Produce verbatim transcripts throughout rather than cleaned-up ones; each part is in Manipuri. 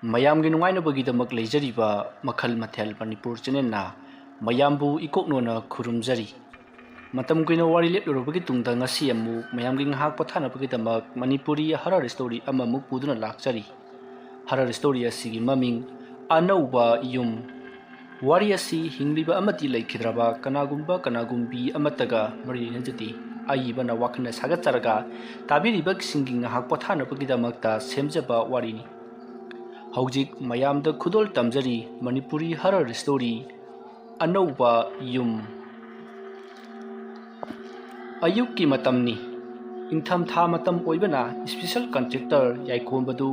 ꯃꯌꯥꯝꯒꯤ ꯅꯨꯡꯉꯥꯏꯅꯕꯒꯤꯗꯃꯛ ꯂꯩꯖꯔꯤꯕ ꯃꯈꯜ ꯃꯊꯦꯜ ꯃꯅꯤꯄꯨꯔ ꯆꯦꯅꯦꯜꯅ ꯃꯌꯥꯝꯕꯨ ꯏꯀꯣꯛꯅꯣꯅ ꯈꯨꯔꯨꯝꯖꯔꯤ꯫ ꯃꯇꯝ ꯀꯨꯏꯅ ꯋꯥꯔꯤ ꯂꯦꯞꯂꯨꯔꯕꯒꯤ ꯇꯨꯡꯗ ꯉꯁꯤ ꯑꯃꯨꯛ ꯃꯌꯥꯝꯒꯤ ꯉꯥꯏꯍꯥꯛ ꯄꯣꯊꯥꯅꯕꯒꯤꯗꯃꯛ ꯃꯅꯤꯄꯨꯔꯤ ꯍꯔꯔ ꯁ꯭ꯇꯣꯔꯤ ꯑꯃꯃꯨꯛ ꯄꯨꯗꯨꯅ ꯂꯥꯛꯆꯔꯤ꯫ ꯍꯔꯔ ꯁ꯭ꯇꯣꯔꯤ ꯑꯁꯤꯒꯤ ꯃꯃꯤꯡ ꯑꯅꯧꯕ ꯌꯨꯝ꯫ ꯋꯥꯔꯤ ꯑꯁꯤ ꯍꯤꯡꯂꯤꯕ ꯑꯃꯗꯤ ꯂꯩꯈꯤꯗ꯭ꯔꯕ ꯀꯅꯥꯒꯨꯝꯕ ꯀꯅꯥꯒꯨꯝꯕꯤ ꯑꯃꯠꯇꯒ ꯃꯔꯤ ꯂꯩꯅꯖꯗꯦ꯫ ꯑꯏꯕꯅ ꯋꯥꯈꯜꯅ ꯁꯥꯒꯠꯆꯔꯒ ꯇꯥꯕꯤꯔꯤꯕꯁꯤꯡꯒꯤ ꯉꯥꯏꯍꯥꯛ ꯄꯣꯊꯥꯅꯕꯒꯤꯗꯃꯛꯇ ꯁꯦꯝꯖꯕ ꯋꯥꯔꯤꯅꯤ꯫ ꯍꯧꯖꯤꯛ ꯃꯌꯥꯝꯗ ꯈꯨꯗꯣꯜ ꯇꯝꯖꯔꯤ ꯃꯅꯤꯄꯨꯔꯤ ꯍꯔꯔ ꯁ꯭ꯇꯣꯔꯤ ꯑꯅꯧꯕ ꯌꯨꯝ꯫ ꯑꯌꯨꯛꯀꯤ ꯃꯇꯝꯅꯤ꯫ ꯏꯪꯊꯝꯊꯥ ꯃꯇꯝ ꯑꯣꯏꯕꯅ ꯏꯁꯄꯤꯁꯦꯜ ꯀꯟꯇ꯭ꯔꯦꯛꯇꯔ ꯌꯥꯏꯈꯣꯝꯕꯗꯨ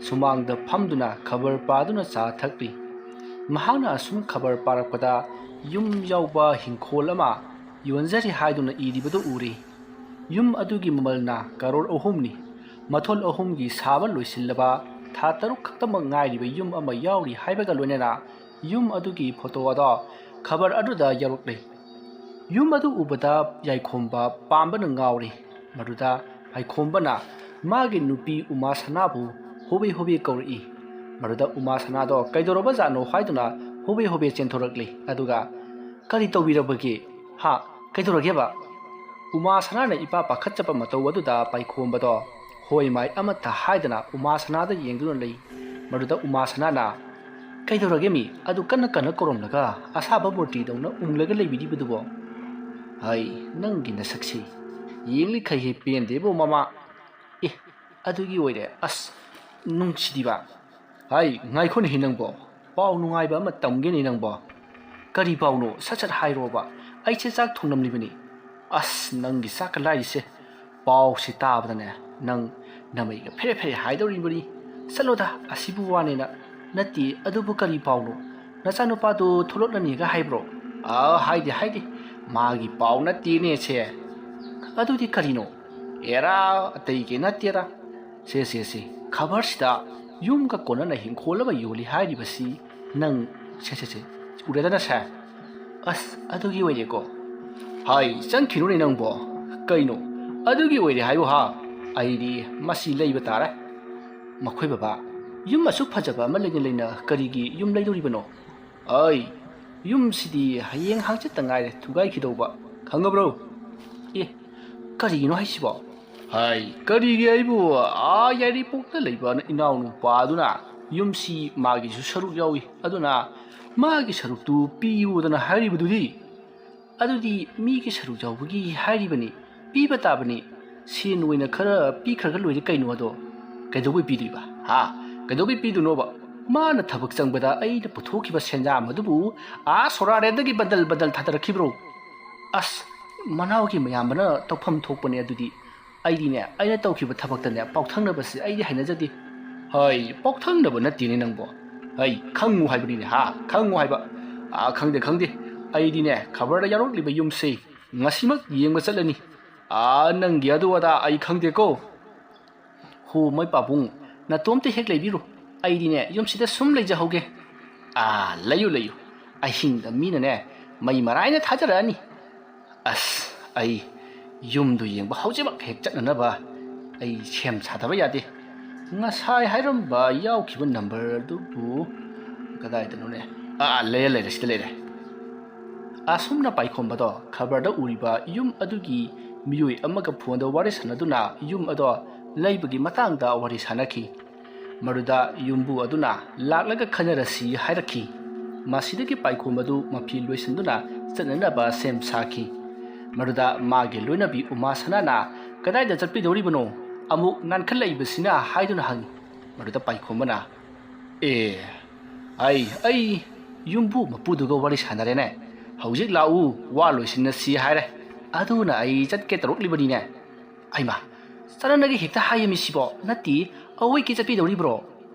ꯁꯨꯃꯥꯡꯗ ꯐꯝꯗꯨꯅ ꯈꯕꯔ ꯄꯥꯗꯨꯅ ꯆꯥ ꯊꯛꯂꯤ꯫ ꯃꯍꯥꯛꯅ ꯑꯁꯨꯝ ꯈꯕꯔ ꯄꯥꯔꯛꯄꯗ ꯌꯨꯝ ꯌꯥꯎꯕ ꯍꯤꯡꯈꯣꯜ ꯑꯃ ꯌꯣꯟꯖꯔꯤ ꯍꯥꯏꯗꯨꯅ ꯏꯔꯤꯕꯗꯨ ꯎꯔꯦ꯫ ꯌꯨꯝ ꯑꯗꯨꯒꯤ ꯃꯃꯜꯅ ꯀꯔꯣꯔ ꯑꯍꯨꯝꯅꯤ꯫ ꯃꯊꯣꯜ ꯑꯍꯨꯝꯒꯤ ꯁꯥꯕ ꯂꯣꯏꯁꯤꯜꯂꯕ ꯊꯥ ꯇꯔꯨꯛ ꯈꯛꯇꯃꯛ ꯉꯥꯏꯔꯤꯕ ꯌꯨꯝ ꯑꯃ ꯌꯥꯎꯔꯤ ꯍꯥꯏꯕꯒ ꯂꯣꯏꯅꯅ ꯌꯨꯝ ꯑꯗꯨꯒꯤ ꯐꯣꯇꯣ ꯑꯗꯣ ꯈꯕꯔ ꯑꯗꯨꯗ ꯌꯥꯎꯔꯛꯂꯦ꯫ ꯌꯨꯝ ꯑꯗꯨ ꯎꯕꯗ ꯌꯥꯏꯈꯣꯝꯕ ꯄꯥꯝꯕꯅ ꯉꯥꯎꯔꯦ꯫ ꯃꯗꯨꯗ ꯌꯥꯏꯈꯣꯝꯕꯅ ꯃꯥꯒꯤ ꯅꯨꯄꯤ ꯎꯃꯥ ꯁꯅꯥꯕꯨ ꯍꯣꯕꯦ ꯍꯣꯕꯦ ꯀꯧꯔꯛꯏ꯫ ꯃꯗꯨꯗ ꯎꯃꯥ ꯁꯅꯥꯗꯣ ꯀꯩꯗꯧꯔꯕꯖꯥꯠꯅꯣ ꯍꯥꯏꯗꯨꯅ ꯍꯣꯕꯦ ꯍꯣꯕꯦ ꯆꯦꯟꯊꯣꯔꯛꯂꯤ꯫ ꯑꯗꯨꯒ, "ꯀꯔꯤ ꯇꯧꯕꯤꯔꯕꯒꯦ? ꯍꯥ? ꯀꯩꯗꯧꯔꯒꯦꯕ?" ꯎꯃꯥ ꯁꯅꯥꯅ ꯏꯄꯥ ꯄꯥꯈꯠꯆꯕ ꯃꯇꯧ ꯑꯗꯨꯗ ꯄꯥꯏꯈꯣꯝꯕꯗꯣ ꯍꯣꯏ ꯃꯥꯏ ꯑꯃꯠꯇ ꯍꯥꯏꯗꯅ ꯎꯃꯥ ꯁꯅꯥꯗ ꯌꯦꯡꯗꯨꯅ ꯂꯩ꯫ ꯃꯗꯨꯗ ꯎꯃꯥ ꯁꯅꯥꯅ, "ꯀꯩꯗꯧꯔꯒꯦ ꯃꯤ? ꯑꯗꯨ ꯀꯟꯅ ꯀꯟꯅ ꯀꯧꯔꯝꯂꯒ ꯑꯁꯥꯕ ꯃꯨꯔꯇꯤꯗꯧꯅ ꯎꯪꯂꯒ ꯂꯩꯕꯤꯔꯤꯕꯗꯨꯕꯣ?" "ꯍꯩ, ꯅꯪꯒꯤ ꯅꯁꯛꯁꯤ ꯌꯦꯡꯂꯤꯈꯩ ꯍꯦꯛ ꯄꯦꯟꯗꯦꯕꯣ ꯃꯃꯥ꯫ ꯑꯦ, ꯑꯗꯨꯒꯤ ꯑꯣꯏꯔꯦ꯫ ꯑꯁ, ꯅꯨꯡꯁꯤꯗꯤꯕ꯫ ꯍꯥꯏ, ꯉꯥꯏꯈꯣꯅꯦꯍꯦ ꯅꯪꯕꯣ꯫ ꯄꯥꯎ ꯅꯨꯡꯉꯥꯏꯕ ꯑꯃ ꯇꯝꯒꯦꯅꯦ ꯅꯪꯕꯣ꯫ ꯀꯔꯤ ꯄꯥꯎꯅꯣ? ꯁꯠ ꯁꯠ ꯍꯥꯏꯔꯣꯕ꯫ ꯑꯩꯁꯦ ꯆꯥꯛ ꯊꯣꯡꯂꯝꯂꯤꯕꯅꯤ꯫" "ꯑꯁ, ꯅꯪꯒꯤ ꯆꯥꯛꯀ ꯂꯥꯏꯔꯤꯁꯦ꯫ ꯄꯥꯎꯁꯤ ꯇꯥꯕꯗꯅꯦ ꯅꯪ ꯅꯃꯩꯒ ꯐꯦꯔꯦ ꯐꯦꯔꯦ ꯍꯥꯏꯗꯧꯔꯤꯕꯅꯤ꯫ ꯆꯠꯂꯣꯗ, ꯑꯁꯤꯕꯨ ꯋꯥꯅꯦꯅ꯫ ꯅꯠꯇꯦ, ꯑꯗꯨꯕꯨ ꯀꯔꯤ ꯄꯥꯎꯅꯣ? ꯅꯆꯥꯅꯨꯄꯥꯗꯨ ꯊꯣꯛꯂꯛꯂꯅꯤꯒ ꯍꯥꯏꯕ꯭ꯔꯣ?" "ꯑꯥ, ꯍꯥꯏꯗꯦ, ꯍꯥꯏꯗꯦ꯫ ꯃꯥꯒꯤ ꯄꯥꯎ ꯅꯠꯇꯦꯅꯦ ꯁꯦ꯫" "ꯑꯗꯨꯗꯤ ꯀꯔꯤꯅꯣ?" "ꯑꯦꯔꯥ, ꯑꯇꯩꯒꯤ ꯅꯠꯇꯦꯗ꯫ ꯁꯦ, ꯁꯦ, ꯁꯦ, ꯈꯕꯔꯁꯤꯗ ꯌꯨꯝꯒ ꯀꯣꯟꯅꯅ ꯍꯤꯡꯈꯣꯜ ꯑꯃ ꯌꯣꯜꯂꯤ ꯍꯥꯏꯔꯤꯕꯁꯤ ꯅꯪ, ꯁꯦ, ꯁꯦ, ꯁꯦ, ꯎꯔꯦꯗꯅ ꯁꯦ?" "ꯑꯁ, ꯑꯗꯨꯒꯤ ꯑꯣꯏꯔꯦꯀꯣ?" "ꯍꯥꯏ, ꯆꯪꯈꯤꯅꯨꯅꯦ ꯅꯪꯕꯣ꯫ ꯀꯩꯅꯣ, ꯑꯗꯨꯒꯤ ꯑꯣꯏꯔꯦ ꯍꯥꯏꯌꯨ ꯍꯥ? ꯑꯩꯗꯤ ꯃꯁꯤ ꯂꯩꯕ ꯇꯥꯔꯦ꯫" "ꯃꯈꯣꯏ ꯕꯕꯥ, ꯌꯨꯝ ꯑꯁꯨꯛ ꯐꯖꯕ ꯑꯃ ꯂꯩꯅ ꯂꯩꯅ ꯀꯔꯤꯒꯤ ꯌꯨꯝ ꯂꯩꯗꯣꯔꯤꯕꯅꯣ? ꯑꯩ, ꯌꯨꯝꯁꯤꯗꯤ ꯍꯌꯦꯡ ꯍꯥꯡꯆꯤꯠꯇ ꯉꯥꯏꯔꯦ ꯊꯨꯒꯥꯏꯈꯤꯗꯧꯕ, ꯈꯪꯉꯕ꯭ꯔꯣ? ꯑꯦ, ꯀꯔꯤꯒꯤꯅꯣ ꯍꯥꯏꯁꯤꯕꯣ? ꯍꯥꯏ, ꯀꯔꯤꯒꯤ ꯑꯩꯕꯨ? ꯑꯥ ꯌꯥꯏꯔꯤꯄꯣꯛꯇ ꯂꯩꯕ ꯏꯅꯥꯎꯅꯨꯄꯥ ꯑꯗꯨꯅ ꯌꯨꯝꯁꯤ ꯃꯥꯒꯤꯁꯨ ꯁꯔꯨꯛ ꯌꯥꯎꯏ, ꯑꯗꯨꯅ ꯃꯥꯒꯤ ꯁꯔꯨꯛꯇꯨ ꯄꯤꯌꯨꯗꯅ ꯍꯥꯏꯔꯤꯕꯗꯨꯗꯤ꯫ ꯑꯗꯨꯗꯤ ꯃꯤꯒꯤ ꯁꯔꯨꯛ ꯌꯥꯎꯕꯒꯤ ꯍꯥꯏꯔꯤꯕꯅꯤ, ꯄꯤꯕ ꯇꯥꯕꯅꯤ꯫ ꯁꯦꯟ ꯑꯣꯏꯅ ꯈꯔ ꯄꯤꯈ꯭ꯔꯒ ꯂꯣꯏꯔꯦ ꯀꯩꯅꯣ ꯑꯗꯣ꯫ ꯀꯩꯗꯧꯕꯩ ꯄꯤꯗꯣꯏꯕ? ꯍꯥ? ꯀꯩꯗꯧꯕꯩ ꯄꯤꯗꯣꯏꯅꯣꯕ? ꯃꯥꯅ ꯊꯕꯛ ꯆꯪꯕꯗ ꯑꯩꯅ ꯄꯨꯊꯣꯛꯈꯤꯕ ꯁꯦꯟꯖꯥꯝ ꯑꯗꯨꯕꯨ ꯑꯥ ꯁꯣꯔꯥꯔꯦꯟꯗꯒꯤ ꯕꯟꯗꯜ ꯕꯟꯗꯜ ꯊꯥꯗꯔꯛꯈꯤꯕ꯭ꯔꯣ? ꯑꯁ, ꯃꯅꯥꯎꯒꯤ ꯃꯌꯥꯝꯕꯅ ꯇꯧꯐꯝ ꯊꯣꯛꯄꯅꯦ ꯑꯗꯨꯗꯤ꯫ ꯑꯩꯗꯤꯅꯦ, ꯑꯩꯅ ꯇꯧꯈꯤꯕ ꯊꯕꯛꯇꯅꯦ ꯄꯥꯎꯊꯪꯅꯕꯁꯦ ꯑꯩꯗꯤ ꯍꯩꯅꯖꯗꯦ꯫ ꯍꯩ, ꯄꯥꯎꯊꯪꯅꯕ ꯅꯠꯇꯦꯅꯦ ꯅꯪꯕꯣ꯫ ꯍꯩ, ꯈꯪꯉꯨ ꯍꯥꯏꯕꯅꯤꯅꯦ, ꯍꯥ? ꯈꯪꯉꯨ ꯍꯥꯏꯕ꯫ ꯑꯥ, ꯈꯪꯗꯦ, ꯈꯪꯗꯦ꯫ ꯑꯩꯗꯤꯅꯦ, ꯈꯕꯔꯗ ꯌꯥꯎꯔꯛꯂꯤꯕ ꯌꯨꯝꯁꯦ ꯉꯁꯤꯃꯛ ꯌꯦꯡꯕ ꯆꯠꯂꯅꯤ꯫ ꯑꯥ, ꯅꯪꯒꯤ ꯑꯗꯨ ꯑꯗꯥ ꯑꯩ ꯈꯪꯗꯦꯀꯣ꯫ ꯍꯣ, ꯃꯣꯏ ꯄꯥꯕꯨꯡ, ꯅꯇꯣꯝꯇ ꯍꯦꯛ ꯂꯩꯕꯤꯔꯣ꯫ ꯑꯩꯗꯤꯅꯦ, ꯌꯨꯝꯁꯤꯗ ꯁꯨꯝ ꯂꯩꯖꯍꯧꯒꯦ꯫ ꯑꯥ, ꯂꯩꯌꯨ, ꯂꯩꯌꯨ꯫ ꯑꯍꯤꯡꯗ ꯃꯤꯅꯅꯦ, ꯃꯩ ꯃꯔꯥꯏꯅ ꯊꯥꯖꯔꯛꯑꯅꯤ꯫ ꯑꯁ, ꯑꯩ ꯌꯨꯝꯗꯨ ꯌꯦꯡꯕ ꯍꯧꯖꯤꯛꯃꯛ ꯍꯦꯛ ꯆꯠꯅꯅꯕ ꯑꯩ ꯁꯦꯝ ꯁꯥꯗꯕ ꯌꯥꯗꯦ꯫ ꯉꯁꯥꯏ ꯍꯥꯏꯔꯝꯕ ꯌꯥꯎꯈꯤꯕ ꯅꯝꯕꯔ ꯑꯗꯨꯕꯨ ꯀꯗꯥꯏꯗꯅꯣꯅꯦ? ꯑꯥ, ꯂꯩꯔꯦ, ꯂꯩꯔꯦ, ꯁꯤꯗ ꯂꯩꯔꯦ꯫ ꯑꯁꯨꯝꯅ ꯄꯥꯏꯈꯣꯝꯕꯗꯣ ꯈꯕꯔꯗ ꯎꯔꯤꯕ ꯌꯨꯝ ꯑꯗꯨꯒꯤ ꯃꯤꯑꯣꯏ ꯑꯃꯒ ꯐꯣꯟꯗ ꯋꯥꯔꯤ ꯁꯥꯟꯅꯗꯨꯅ ꯌꯨꯝ ꯑꯗꯣ ꯂꯩꯕꯒꯤ ꯃꯇꯥꯡꯗ ꯋꯥꯔꯤ ꯁꯥꯟꯅꯈꯤ꯫ ꯃꯗꯨꯗ ꯌꯨꯝꯕꯨ ꯑꯗꯨꯅ ꯂꯥꯛꯂꯒ ꯈꯟꯅꯔꯁꯤ ꯍꯥꯏꯔꯛꯈꯤ꯫ ꯃꯁꯤꯗꯒꯤ ꯄꯥꯏꯈꯣꯝꯕꯗꯨ ꯃꯐꯤ ꯂꯣꯏꯁꯤꯟꯗꯨꯅ ꯆꯠꯅꯅꯕ ꯁꯦꯝ ꯁꯥꯈꯤ꯫ ꯃꯗꯨꯗ ꯃꯥꯒꯤ ꯂꯣꯏꯅꯕꯤ ꯎꯃꯥ ꯁꯅꯥꯅ "ꯀꯗꯥꯏꯗ ꯆꯠꯄꯤꯗꯧꯔꯤꯕꯅꯣ? ꯑꯃꯨꯛ ꯅꯥꯟꯈꯠꯂꯛꯏꯕꯁꯤꯅ?" ꯍꯥꯏꯗꯨꯅ ꯍꯪꯉꯤ꯫ ꯃꯗꯨꯗ ꯄꯥꯏꯈꯣꯝꯕꯅ, "ꯑꯦ, ꯑꯩ, ꯑꯩ ꯌꯨꯝꯕꯨ ꯃꯄꯨꯗꯨꯒ ꯋꯥꯔꯤ ꯁꯥꯟꯅꯔꯦꯅꯦ꯫ ꯍꯧꯖꯤꯛ ꯂꯥꯛꯎ, ꯋꯥ ꯂꯣꯏꯁꯤꯟꯅꯁꯤ ꯍꯥꯏꯔꯦ꯫ ꯑꯗꯨꯅ ꯑꯩ ꯆꯠꯀꯦ ꯇꯧꯔꯛꯂꯤꯕꯅꯤꯅꯦ꯫" ꯑꯩꯃ, ꯆꯠꯅꯅꯒ ꯍꯦꯛꯇ ꯍꯥꯏꯌꯦ ꯃꯤꯁꯤꯕꯣ꯫ ꯅꯠꯇꯦ, ꯑꯋꯣꯏꯀꯤ ꯆꯠꯄꯤꯗꯧꯔꯤꯕ꯭ꯔꯣ?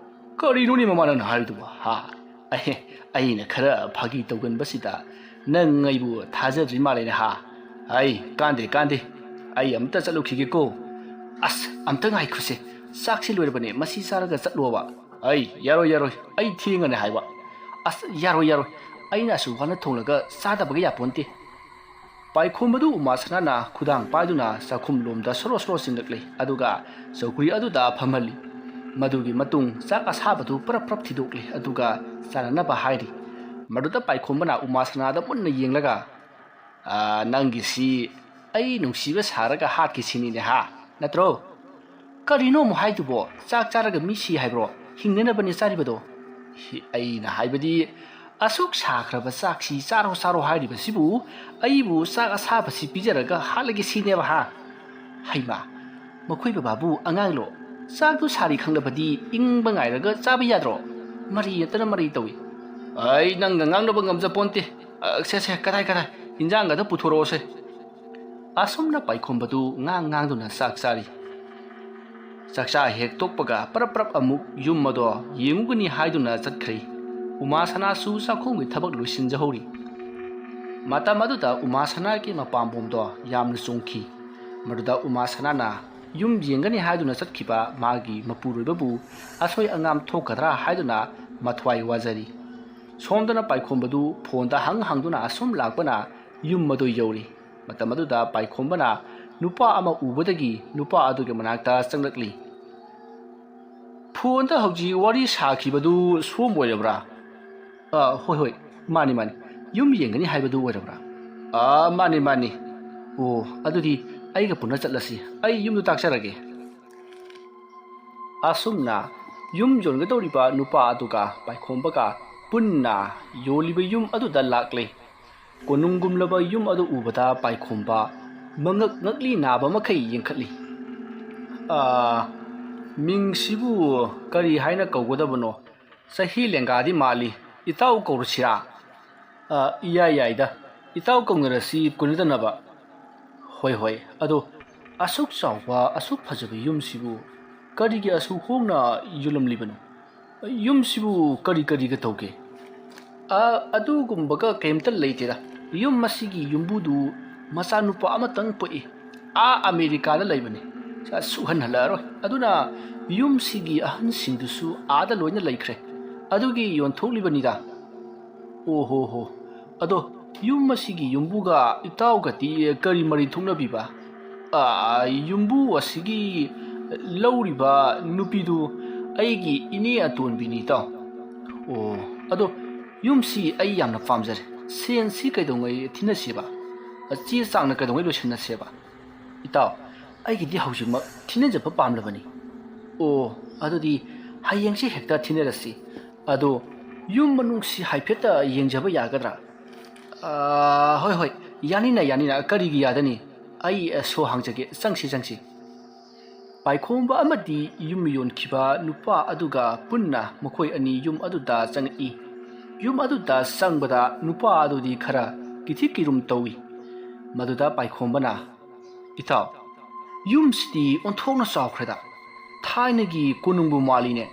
ꯀꯔꯤꯅꯣꯅꯦ ꯃꯃꯥ ꯅꯪꯅ ꯍꯥꯏꯔꯤꯗꯨꯕꯣ? ꯍꯥ? ꯑꯩ, ꯑꯩꯅ ꯈꯔ ꯐꯥꯒꯤ ꯇꯧꯒꯟꯕꯁꯤꯗ ꯅꯪ ꯑꯩꯕꯨ ꯊꯥꯖꯗ꯭ꯔꯤ ꯃꯥꯜꯂꯦꯅꯦ ꯍꯥ? ꯑꯩ, ꯀꯥꯟꯗꯦ, ꯀꯥꯟꯗꯦ꯫ ꯑꯩ ꯑꯝꯇ ꯆꯠꯂꯨꯈꯤꯒꯦꯀꯣ꯫ ꯑꯁ, ꯑꯝꯇ ꯉꯥꯏꯈꯣꯁꯦ꯫ ꯆꯥꯛꯁꯤ ꯂꯣꯏꯔꯕꯅꯦ, ꯃꯁꯤ ꯆꯥꯔꯒ ꯆꯠꯂꯣꯕ꯫ ꯑꯩ, ꯌꯥꯔꯣꯏ, ꯌꯥꯔꯣꯏ꯫ ꯑꯩ ꯊꯦꯡꯉꯅꯤ ꯍꯥꯏꯕ꯫ ꯑꯁ, ꯌꯥꯔꯣꯏ, ꯌꯥꯔꯣꯏ꯫ ꯑꯩꯅ ꯑꯁꯨꯛ ꯋꯥꯅ ꯊꯣꯡꯂꯒ ꯆꯥꯗꯕꯒ ꯌꯥꯄꯣꯟꯇꯦ꯫ ꯄꯥꯏꯈꯣꯝꯕꯗꯨ ꯎꯃꯥ ꯁꯅꯥꯅ ꯈꯨꯗꯥꯡ ꯄꯥꯏꯗꯨꯅ ꯆꯥꯛꯈꯨꯝ ꯂꯣꯝꯗ ꯁꯣꯔꯣ ꯁꯣꯔꯣ ꯆꯤꯡꯂꯛꯂꯦ, ꯑꯗꯨꯒ ꯆꯧꯀ꯭ꯔꯤ ꯑꯗꯨꯗ ꯐꯝꯍꯜꯂꯤ꯫ ꯃꯗꯨꯒꯤ ꯃꯇꯨꯡ ꯆꯥꯛ ꯑꯁꯥꯕꯗꯨ ꯄ꯭ꯔꯞ ꯄ꯭ꯔꯞ ꯊꯤꯗꯣꯛꯂꯤ, ꯑꯗꯨꯒ ꯆꯥꯅꯅꯕ ꯍꯥꯏꯔꯤ꯫ ꯃꯗꯨꯗ ꯄꯥꯏꯈꯣꯝꯕꯅ ꯎꯃꯥꯁꯅꯥꯗ ꯃꯨꯟꯅ ꯌꯦꯡꯂꯒ, "ꯑꯥ, ꯅꯪꯒꯤꯁꯤ ꯑꯩ ꯅꯨꯡꯁꯤꯕ ꯁꯥꯔꯒ ꯍꯥꯠꯈꯤꯁꯤꯅꯤꯅꯦ ꯍꯥ, ꯅꯠꯇ꯭ꯔꯣ?" "ꯀꯔꯤꯅꯣ ꯑꯃꯨꯛ ꯍꯥꯏꯗꯨꯕꯣ? ꯆꯥꯛ ꯆꯥꯔꯒ ꯃꯤ ꯁꯤ ꯍꯥꯏꯕ꯭ꯔꯣ? ꯍꯤꯡꯅꯅꯕꯅꯦ ꯆꯥꯔꯤꯕꯗꯣ?" "ꯍꯤ-, ꯑꯩꯅ ꯍꯥꯏꯕꯗꯤ, ꯑꯁꯨꯛ ꯁꯥꯈ꯭ꯔꯕ ꯆꯥꯛꯁꯤ ꯆꯥꯔꯣ ꯆꯥꯔꯣ ꯍꯥꯏꯔꯤꯕꯁꯤꯕꯨ, ꯑꯩꯕꯨ ꯆꯥꯛ ꯑꯁꯥꯕꯁꯤ ꯄꯤꯖꯔꯒ ꯍꯥꯠꯂꯒꯦ ꯁꯤꯅꯦꯕ ꯍꯥ?" "ꯍꯩꯃꯥ, ꯃꯈꯣꯏ ꯕꯕꯥꯕꯨ ꯑꯉꯥꯡꯂꯣ? ꯆꯥꯛꯇꯨ ꯁꯥꯔꯤ ꯈꯪꯂꯕꯗꯤ ꯏꯪꯕ ꯉꯥꯏꯔꯒ ꯆꯥꯕ ꯌꯥꯗ꯭ꯔꯣ?" ꯃꯔꯩ ꯌꯦꯠꯇꯅ ꯃꯔꯩ ꯇꯧꯏ꯫ "ꯑꯩ ꯅꯪꯒ ꯉꯥꯡꯅꯕ ꯉꯝꯖꯄꯣꯟꯇꯦ꯫ ꯑ, ꯁꯦ, ꯁꯦ, ꯀꯗꯥꯏ, ꯀꯗꯥꯏ? ꯏꯟꯖꯥꯡꯒꯗ ꯄꯨꯊꯣꯔꯛꯑꯣꯁꯦ꯫" ꯑꯁꯨꯝꯅ ꯄꯥꯏꯈꯣꯝꯕꯗꯨ ꯉꯥꯡ ꯉꯥꯡꯗꯨꯅ ꯆꯥꯛ ꯆꯥꯔꯤ꯫ ꯆꯥꯛꯆꯥ ꯍꯦꯛ ꯇꯣꯛꯄꯒ ꯄꯔꯞ ꯄꯔꯞ ꯑꯃꯨꯛ ꯌꯨꯝ ꯑꯗꯣ ꯌꯦꯡꯉꯨꯒꯅꯤ ꯍꯥꯏꯗꯨꯅ ꯆꯠꯈ꯭ꯔꯤ꯫ ꯎꯃꯥꯁꯅꯥꯁꯨ ꯆꯥꯛꯈꯨꯝꯒꯤ ꯊꯕꯛ ꯂꯣꯏꯁꯤꯟꯖꯍꯧꯔꯤ꯫ ꯃꯇꯝ ꯑꯗꯨꯗ ꯎꯃꯥꯁꯅꯥꯒꯤ ꯃꯄꯥꯝꯕꯣꯝꯗꯣ ꯌꯥꯝꯅ ꯆꯣꯡꯈꯤ꯫ ꯃꯗꯨꯗ ꯎꯃꯥꯁꯅꯥꯅ ꯌꯨꯝ ꯌꯦꯡꯒꯅꯤ ꯍꯥꯏꯗꯨꯅ ꯆꯠꯈꯤꯕ ꯃꯥꯒꯤ ꯃꯄꯨꯔꯣꯏꯕꯕꯨ ꯑꯁꯣꯏ ꯑꯉꯥꯝ ꯊꯣꯛꯀꯗ꯭ꯔꯥ ꯍꯥꯏꯗꯨꯅ ꯃꯊ꯭ꯋꯥꯏ ꯋꯥꯖꯔꯤ꯫ ꯁꯣꯝꯗꯅ ꯄꯥꯏꯈꯣꯝꯕꯗꯨ ꯐꯣꯟꯗ ꯍꯪ ꯍꯪꯗꯨꯅ ꯑꯁꯨꯝ ꯂꯥꯛꯄꯅ ꯌꯨꯝ ꯑꯗꯨ ꯌꯧꯔꯤ꯫ ꯃꯇꯝ ꯑꯗꯨꯗ ꯄꯥꯏꯈꯣꯝꯕꯅ ꯅꯨꯄꯥ ꯑꯃ ꯎꯕꯗꯒꯤ ꯅꯨꯄꯥ ꯑꯗꯨꯒꯤ ꯃꯅꯥꯛꯇ ꯆꯪꯂꯛꯂꯤ꯫ "ꯐꯣꯟꯗ ꯍꯧꯖꯤꯛ ꯋꯥꯔꯤ ꯁꯥꯈꯤꯕꯗꯨ ꯁꯣꯝ ꯑꯣꯏꯔꯕ꯭ꯔꯥ?" "ꯑ, ꯍꯣꯏ, ꯍꯣꯏ, ꯃꯥꯅꯤ, ꯃꯥꯅꯤ꯫ ꯌꯨꯝ ꯌꯦꯡꯒꯅꯤ ꯍꯥꯏꯕꯗꯨ ꯑꯣꯏꯔꯕ꯭ꯔꯥ?" "ꯑ, ꯃꯥꯅꯤ, ꯃꯥꯅꯤ꯫ ꯑꯣ, ꯑꯗꯨꯗꯤ ꯑꯩꯒ ꯄꯨꯟꯅ ꯆꯠꯂꯁꯤ꯫ ꯑꯩ ꯌꯨꯝꯗꯨ ꯇꯥꯛꯆꯔꯒꯦ꯫" ꯑꯁꯨꯝꯅ ꯌꯨꯝ ꯌꯣꯟꯒꯗꯧꯔꯤꯕ ꯅꯨꯄꯥ ꯑꯗꯨꯒ ꯄꯥꯏꯈꯣꯝꯕꯒ ꯄꯨꯟꯅ ꯌꯣꯜꯂꯤꯕ ꯌꯨꯝ ꯑꯗꯨꯗ ꯂꯥꯛꯂꯦ꯫ ꯀꯣꯅꯨꯡꯒꯨꯝꯂꯕ ꯌꯨꯝ ꯑꯗꯨ ꯎꯕꯗ ꯄꯥꯏꯈꯣꯝꯕ ꯃꯉꯛ ꯉꯛꯂꯤ ꯅꯥꯕ ꯃꯈꯩ ꯌꯦꯡꯈꯠꯂꯤ꯫ "ꯑꯥ, ꯃꯤꯡꯁꯤꯕꯨ ꯀꯔꯤ ꯍꯥꯏꯅ ꯀꯧꯒꯗꯕꯅꯣ? ꯆꯍꯤ ꯂꯦꯡꯒꯥꯗꯤ ꯃꯥꯜꯂꯤ꯫ ꯏꯇꯥꯎ ꯀꯧꯔꯁꯤꯔꯥ?" "ꯑꯥ, ꯏꯌꯥ ꯌꯥꯏꯗ꯫ ꯏꯇꯥꯎ ꯀꯧꯅꯔꯁꯤ ꯀꯨꯏꯅꯗꯅꯕ꯫" "ꯍꯣꯏ, ꯍꯣꯏ꯫ ꯑꯗꯣ ꯑꯁꯨꯛ ꯆꯥꯎꯕ, ꯑꯁꯨꯛ ꯐꯖꯕ ꯌꯨꯝꯁꯤꯕꯨ ꯀꯔꯤꯒꯤ ꯑꯁꯨꯛ ꯍꯣꯡꯅ ꯌꯣꯜꯂꯝꯂꯤꯕꯅꯣ? ꯌꯨꯝꯁꯤꯕꯨ ꯀꯔꯤ ꯀꯔꯤꯒ ꯇꯧꯒꯦ?" "ꯑ, ꯑꯗꯨꯒꯨꯝꯕꯒ ꯀꯩꯝꯇ ꯂꯩꯇꯦꯗ꯫ ꯌꯨꯝ ꯑꯁꯤꯒꯤ ꯌꯨꯝꯕꯨꯗꯨ ꯃꯆꯥꯅꯨꯄꯥ ꯑꯃꯇꯪ ꯄꯣꯛꯏ꯫ ꯑꯥ ꯑꯃꯦꯔꯤꯀꯥꯗ ꯂꯩꯕꯅꯤ꯫ ꯁ-, ꯁꯨꯍꯟꯍꯜꯂꯛꯑꯔꯣꯏ꯫ ꯑꯗꯨꯅ ꯌꯨꯝꯁꯤꯒꯤ ꯑꯍꯟꯁꯤꯡꯗꯨꯁꯨ ꯑꯥꯗ ꯂꯣꯏꯅ ꯂꯩꯈ꯭ꯔꯦ꯫ ꯑꯗꯨꯒꯤ ꯌꯣꯟꯊꯣꯛꯂꯤꯕꯅꯤꯗ꯫" "ꯑꯣ ꯍꯣ ꯍꯣ꯫ ꯑꯗꯣ ꯌꯨꯝ ꯑꯁꯤꯒꯤ ꯌꯨꯝꯕꯨꯒ ꯏꯇꯥꯎꯒꯗꯤ ꯀꯔꯤ ꯃꯔꯤ ꯊꯣꯛꯅꯕꯤꯕ?" "ꯑ, ꯌꯨꯝꯕꯨ ꯑꯁꯤꯒꯤ ꯂꯧꯔꯤꯕ ꯅꯨꯄꯤꯗꯨ ꯑꯩꯒꯤ ꯏꯅꯦ ꯑꯇꯣꯟꯕꯤꯅꯤ, ꯏꯇꯥꯎ꯫ ꯑꯣ, ꯑꯗꯣ ꯌꯨꯝꯁꯤ ꯑꯩ ꯌꯥꯝꯅ ꯄꯥꯝꯖꯔꯦ꯫ ꯁꯦꯟꯁꯤ ꯀꯩꯗꯧꯉꯩ ꯊꯤꯅꯁꯦꯕ? ꯆꯦ ꯆꯥꯡꯅ ꯀꯩꯗꯧꯉꯩ ꯂꯣꯏꯁꯤꯟꯅꯁꯦꯕ? ꯏꯇꯥꯎ, ꯑꯩꯒꯤꯗꯤ ꯍꯧꯖꯤꯛꯃꯛ ꯊꯤꯅꯖꯕ ꯄꯥꯝꯂꯕꯅꯤ꯫ ꯑꯣ, ꯑꯗꯨꯗꯤ ꯍꯌꯦꯡꯁꯤ ꯍꯦꯛꯇ ꯊꯤꯅꯔꯁꯤ꯫ ꯑꯗꯣ ꯌꯨꯝ ꯃꯅꯨꯡꯁꯤ ꯍꯥꯏꯐꯦꯠꯇ ꯌꯦꯡꯖꯕ ꯌꯥꯒꯗ꯭ꯔꯥ? ꯑꯥ, ꯍꯣꯏ, ꯍꯣꯏ, ꯌꯥꯅꯤꯅ, ꯌꯥꯅꯤꯅ, ꯀꯔꯤꯒꯤ ꯌꯥꯗꯅꯤ? ꯑꯩ, ꯑ, ꯁꯣ ꯍꯥꯡꯖꯒꯦ, ꯆꯪꯁꯤ, ꯆꯪꯁꯤ꯫ ꯄꯥꯏꯈꯣꯝꯕ ꯑꯃꯗꯤ ꯌꯨꯝ ꯌꯣꯟꯈꯤꯕ ꯅꯨꯄꯥ ꯑꯗꯨꯒ ꯄꯨꯟꯅ ꯃꯈꯣꯏ ꯑꯅꯤ ꯌꯨꯝ ꯑꯗꯨꯗ ꯆꯪꯉꯛꯏ꯫ ꯌꯨꯝ ꯑꯗꯨꯗ ꯆꯪꯕꯗ ꯅꯨꯄꯥ ꯑꯗꯨꯗꯤ ꯈꯔ ꯀꯤꯊꯤ ꯀꯤꯔꯨꯝ ꯇꯧꯏ꯫ ꯃꯗꯨꯗ ꯄꯥꯏꯈꯣꯝꯕꯅ, "ꯏꯇꯥꯎ, ꯌꯨꯝꯁꯤꯗꯤ ꯑꯣꯟꯊꯣꯛꯅ ꯆꯥꯎꯈ꯭ꯔꯦꯗ꯫ ꯊꯥꯏꯅꯒꯤ ꯀꯣꯅꯨꯡꯕꯨ ꯃꯥꯜꯂꯤꯅꯦ꯫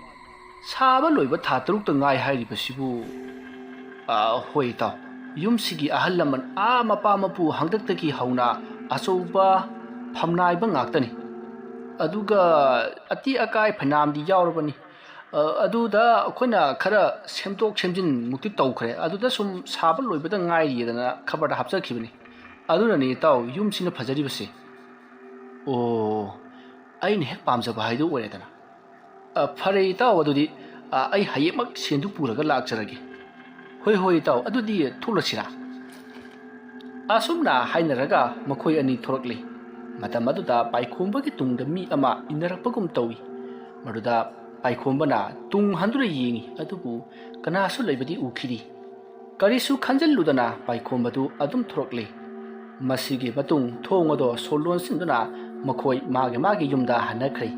ꯁꯥꯕ ꯂꯣꯏꯕ ꯊꯥ ꯇꯔꯨꯛꯇ ꯉꯥꯏ ꯍꯥꯏꯔꯤꯕꯁꯤꯕꯨ?" "ꯑꯥ, ꯍꯣꯏ ꯏꯇꯥꯎ, ꯌꯨꯝꯁꯤꯒꯤ ꯑꯍꯜ ꯂꯃꯟ ꯑꯥ ꯃꯄꯥ ꯃꯄꯨ ꯍꯥꯛꯇꯛꯇꯒꯤ ꯍꯧꯅ ꯑꯆꯧꯕ ꯐꯝꯅꯥꯏꯕ ꯉꯥꯛꯇꯅꯤ꯫ ꯑꯗꯨꯒ ꯑꯇꯦꯛ ꯑꯀꯥꯏ ꯐꯅꯌꯥꯝꯗꯤ ꯌꯥꯎꯔꯕꯅꯤ꯫ ꯑ, ꯑꯗꯨꯗ ꯑꯩꯈꯣꯏꯅ ꯈꯔ ꯁꯦꯝꯗꯣꯛ ꯁꯦꯝꯖꯤꯟꯃꯨꯛꯇꯤ ꯇꯧꯈ꯭ꯔꯦ꯫ ꯑꯗꯨꯗ ꯁꯨꯝ ꯁꯥꯕ ꯂꯣꯏꯕꯗ ꯉꯥꯏꯔꯤꯗꯅ ꯈꯕꯔꯗ ꯍꯥꯞꯆꯈꯤꯕꯅꯤ꯫ ꯑꯗꯨꯅꯅꯤ ꯏꯇꯥꯎ, ꯌꯨꯝꯁꯤꯅ ꯐꯖꯔꯤꯕꯁꯦ꯫" "ꯑꯣ, ꯑꯩꯅ ꯍꯦꯛ ꯄꯥꯝꯖꯕ ꯍꯥꯏꯗꯨ ꯑꯣꯏꯔꯦꯗꯅ꯫ ꯑ, ꯐꯔꯦ ꯏꯇꯥꯎ, ꯑꯗꯨꯗꯤ, ꯑ, ꯑꯩ ꯍꯌꯦꯡꯃꯛ ꯁꯦꯟꯗꯨ ꯄꯨꯔꯒ ꯂꯥꯛꯆꯔꯒꯦ꯫" "ꯍꯣꯏ, ꯍꯣꯏ ꯏꯇꯥꯎ, ꯑꯗꯨꯗꯤ ꯊꯣꯛꯂꯁꯤꯔꯥ?" ꯑꯁꯨꯝꯅ ꯍꯥꯏꯅꯔꯒ ꯃꯈꯣꯏ ꯑꯅꯤ ꯊꯣꯔꯛꯂꯤ꯫ ꯃꯇꯝ ꯑꯗꯨꯗ ꯄꯥꯏꯈꯣꯝꯕꯒꯤ ꯇꯨꯡꯗ ꯃꯤ ꯑꯃ ꯏꯟꯅꯔꯛꯄꯒꯨꯝ ꯇꯧꯏ꯫ ꯃꯗꯨꯗ ꯄꯥꯏꯈꯣꯝꯕꯅ ꯇꯨꯡ ꯍꯟꯗꯨꯅ ꯌꯦꯡꯏ, ꯑꯗꯨꯕꯨ ꯀꯅꯥꯁꯨ ꯂꯩꯕꯗꯤ ꯎꯈꯤꯗꯦ꯫ ꯀꯔꯤꯁꯨ ꯈꯟꯖꯤꯜꯂꯨꯗꯅ ꯄꯥꯏꯈꯣꯝꯕꯗꯨ ꯑꯗꯨꯝ ꯊꯣꯔꯛꯂꯤ꯫ ꯃꯁꯤꯒꯤ ꯃꯇꯨꯡ ꯊꯣꯡ ꯑꯗꯣ ꯁꯣ ꯂꯣꯟꯁꯤꯟꯗꯨꯅ ꯃꯈꯣꯏ ꯃꯥꯒꯤ ꯃꯥꯒꯤ ꯌꯨꯝꯗ ꯍꯟꯅꯈ꯭ꯔꯦ꯫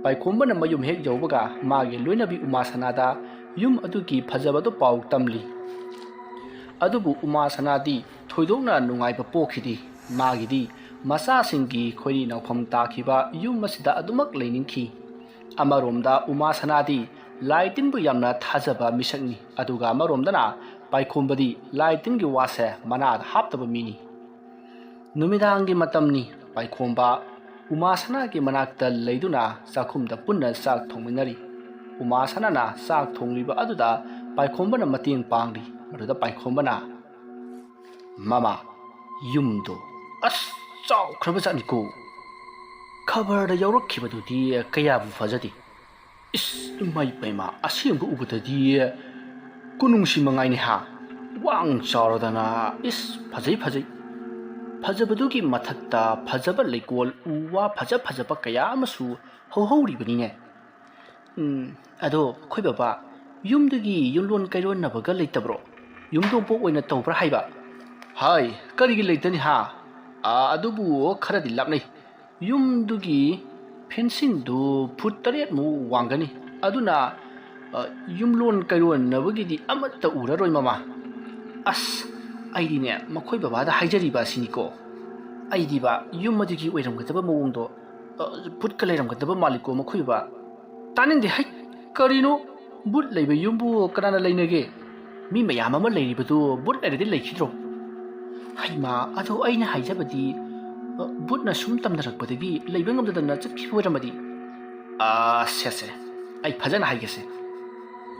ꯄꯥꯏꯈꯣꯝꯕꯅ ꯃꯌꯨꯝ ꯍꯦꯛ ꯌꯧꯕꯒ ꯃꯥꯒꯤ ꯂꯣꯏꯅꯕꯤ ꯎꯃꯥꯁꯅꯥꯗ ꯌꯨꯝ ꯑꯗꯨꯒꯤ ꯐꯖꯕꯗꯨ ꯄꯥꯎ ꯇꯝꯂꯤ꯫ ꯑꯗꯨꯕꯨ ꯎꯃꯥꯁꯅꯥꯗꯤ ꯊꯣꯏꯗꯣꯛꯅ ꯅꯨꯡꯉꯥꯏꯕ ꯄꯣꯛꯈꯤꯗꯦ꯫ ꯃꯥꯒꯤꯗꯤ ꯃꯆꯥꯁꯤꯡꯒꯤ ꯈꯣꯏꯔꯤ ꯅꯥꯎꯐꯝ ꯇꯥꯈꯤꯕ ꯌꯨꯝ ꯑꯁꯤꯗ ꯑꯗꯨꯃꯛ ꯂꯩꯅꯤꯡꯈꯤ꯫ ꯑꯃꯔꯣꯝꯗ ꯎꯃꯥꯁꯅꯥꯗꯤ ꯂꯥꯏ ꯇꯤꯟꯕꯨ ꯌꯥꯝꯅ ꯊꯥꯖꯕ ꯃꯤꯁꯛꯅꯤ, ꯑꯗꯨꯒ ꯑꯃꯔꯣꯝꯗꯅ ꯄꯥꯏꯈꯣꯝꯕꯗꯤ ꯂꯥꯏ ꯇꯤꯟꯒꯤ ꯋꯥꯁꯦ ꯃꯅꯥꯗ ꯍꯥꯞꯇꯕ ꯃꯤꯅꯤ꯫ ꯅꯨꯃꯤꯗꯥꯡꯒꯤ ꯃꯇꯝꯅꯤ꯫ ꯄꯥꯏꯈꯣꯝꯕ ꯎꯃꯥꯁꯅꯥꯒꯤ ꯃꯅꯥꯛꯇ ꯂꯩꯗꯨꯅ ꯆꯥꯛꯈꯨꯝꯗ ꯄꯨꯟꯅ ꯆꯥꯛ ꯊꯣꯡꯃꯤꯟꯅꯔꯤ꯫ ꯎꯃꯥꯁꯅꯥꯅ ꯆꯥꯛ ꯊꯣꯡꯂꯤꯕ ꯑꯗꯨꯗ ꯄꯥꯏꯈꯣꯝꯕꯅ ꯃꯇꯦꯡ ꯄꯥꯡꯂꯤ꯫ ꯃꯗꯨꯗ ꯄꯥꯏꯈꯣꯝꯕꯅ, "ꯃꯃꯥ, ꯌꯨꯝꯗꯣ ꯑꯁ ꯆꯥꯎꯈ꯭ꯔꯕ ꯖꯥꯠꯅꯤꯀꯣ꯫ ꯈꯕꯔꯗ ꯌꯥꯎꯔꯛꯈꯤꯕꯗꯨꯗꯤ ꯀꯌꯥꯕꯨ ꯐꯖꯗꯦ꯫ ꯏꯁ, ꯏꯃꯥ ꯏꯄꯦꯝꯃ, ꯑꯁꯦꯡꯕ ꯎꯕꯗꯗꯤ ꯀꯣꯅꯨꯡꯁꯤ ꯃꯉꯥꯏꯅꯦ ꯍꯥ꯫ ꯋꯥꯡ ꯆꯥꯎꯔꯗꯅ, ꯏꯁ, ꯐꯖꯩ, ꯐꯖꯩ꯫ ꯐꯖꯕꯗꯨꯒꯤ ꯃꯊꯛꯇ ꯐꯖꯕ ꯂꯩꯀꯣꯜ, ꯎ ꯋꯥ ꯐꯖ ꯐꯖꯕ ꯀꯌꯥ ꯑꯃꯁꯨ ꯍꯧꯍꯧꯔꯤꯕꯅꯤꯅꯦ꯫ ꯎꯝ, ꯑꯗꯣ ꯑꯩꯈꯣꯏ ꯕꯕꯥ, ꯌꯨꯝꯗꯒꯤ ꯌꯨꯝꯂꯣꯟ ꯀꯩꯔꯣꯟꯅꯕꯒ ꯂꯩꯇꯕ꯭ꯔꯣ? ꯌꯨꯝꯗꯣꯡꯄꯣꯛ ꯑꯣꯏꯅ ꯇꯧꯕ꯭ꯔꯥ ꯍꯥꯏꯕ? ꯍꯥꯏ, ꯀꯔꯤꯒꯤ ꯂꯩꯇꯅꯤ ꯍꯥ? ꯑꯥ, ꯑꯗꯨꯕꯨ ꯈꯔꯗꯤ ꯂꯥꯞꯅꯩ꯫ ꯌꯨꯝꯗꯨꯒꯤ ꯐꯦꯟꯁꯤꯡꯗꯨ ꯐꯨꯠ ꯇꯔꯦꯠꯃꯨꯛ ꯋꯥꯡꯒꯅꯤ꯫ ꯑꯗꯨꯅ, ꯑ, ꯌꯨꯝꯂꯣꯟ ꯀꯩꯔꯣꯟꯅꯕꯒꯤꯗꯤ ꯑꯃꯠꯇ ꯎꯔꯔꯣꯏ, ꯃꯃꯥ꯫ ꯑꯁ, ꯑꯩꯗꯤꯅꯦ, ꯃꯈꯣꯏ ꯕꯕꯥꯗ ꯍꯥꯏꯖꯔꯤꯕ ꯑꯁꯤꯅꯤꯀꯣ꯫ ꯑꯩꯗꯤꯕ, ꯌꯨꯝ ꯑꯗꯨꯒꯤ ꯑꯣꯏꯔꯝꯒꯗꯕ ꯃꯑꯣꯡꯗꯣ, ꯑ, ꯚꯨꯠꯀ ꯂꯩꯔꯝꯒꯗꯕ ꯃꯥꯜꯂꯤꯀꯣ, ꯃꯈꯣꯏ ꯕꯕꯥ꯫ ꯇꯥꯅꯤꯡꯗꯦ, ꯍꯩ, ꯀꯔꯤꯅꯣ? ꯚꯨꯠ ꯂꯩꯕ ꯌꯨꯝꯕꯨ ꯀꯅꯥꯅ ꯂꯩꯅꯒꯦ? ꯃꯤ ꯃꯌꯥꯝ ꯑꯃ ꯂꯩꯔꯤꯕꯗꯨ ꯚꯨꯠ ꯂꯩꯔꯗꯤ ꯂꯩꯈꯤꯗ꯭ꯔꯣ? ꯍꯩꯃꯥ, ꯑꯗꯣ ꯑꯩꯅ ꯍꯥꯏꯖꯕꯗꯤ, ꯑ, ꯚꯨꯠꯅ ꯁꯨꯝ ꯇꯝꯅꯔꯛꯄꯗꯒꯤ ꯂꯩꯕ ꯉꯝꯗꯗꯅ ꯆꯠꯈꯤꯕ ꯑꯣꯏꯔꯝꯃꯗꯤ? ꯑ, ꯁꯦ, ꯁꯦ, ꯑꯩ ꯐꯖꯅ ꯍꯥꯏꯒꯦꯁꯦ꯫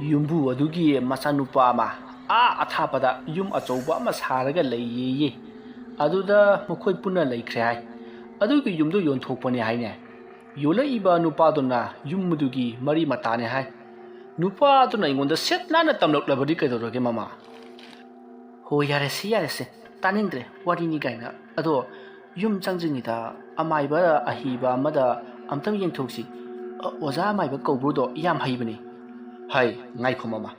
ꯌꯨꯝꯕꯨ ꯑꯗꯨꯒꯤ ꯃꯆꯥꯅꯨꯄꯥ ꯑꯃ ꯑꯥ ꯑꯊꯥꯞꯄꯗ ꯌꯨꯝ ꯑꯆꯧꯕ ꯑꯃ ꯁꯥꯔꯒ ꯂꯩꯌꯦꯌꯦ꯫ ꯑꯗꯨꯗ ꯃꯈꯣꯏ ꯄꯨꯟꯅ ꯂꯩꯈ꯭ꯔꯦ ꯍꯥꯏ꯫ ꯑꯗꯨꯒꯤ ꯌꯨꯝꯗꯨ ꯌꯣꯟꯊꯣꯛꯄꯅꯦ ꯍꯥꯏꯅꯦ꯫ ꯌꯣꯜꯂꯛꯏꯕ ꯅꯨꯄꯥꯗꯨꯅ ꯌꯨꯝ ꯑꯗꯨꯒꯤ ꯃꯔꯤ ꯃꯇꯥꯅꯦ ꯍꯥꯏ꯫ ꯅꯨꯄꯥꯗꯨꯅ ꯑꯩꯉꯣꯟꯗ ꯁꯤꯠ ꯅꯥꯟꯅ ꯇꯝꯂꯛꯂꯕꯗꯤ ꯀꯩꯗꯧꯔꯒꯦ, ꯃꯃꯥ? ꯍꯣ, ꯌꯥꯔꯦꯁꯦ, ꯌꯥꯔꯦꯁꯦ, ꯇꯥꯅꯤꯡꯗ꯭ꯔꯦ ꯋꯥꯔꯤꯅꯤ ꯀꯥꯏꯅ꯫ ꯑꯗꯣ ꯌꯨꯝ ꯆꯪꯗ꯭ꯔꯤꯉꯩꯗ ꯑꯃꯥꯏꯕ ꯑꯍꯩꯕ ꯑꯃꯗ ꯑꯝꯇꯪ ꯌꯦꯡꯊꯣꯛꯁꯤ꯫ ꯑ, ꯑꯣꯖꯥ ꯑꯃꯥꯏꯕ ꯀꯧꯕ꯭ꯔꯨꯗꯣ ꯌꯥꯝ ꯍꯩꯕꯅꯤ꯫ ꯍꯥꯏ, ꯉꯥꯏꯈꯣ, ꯃꯃꯥ꯫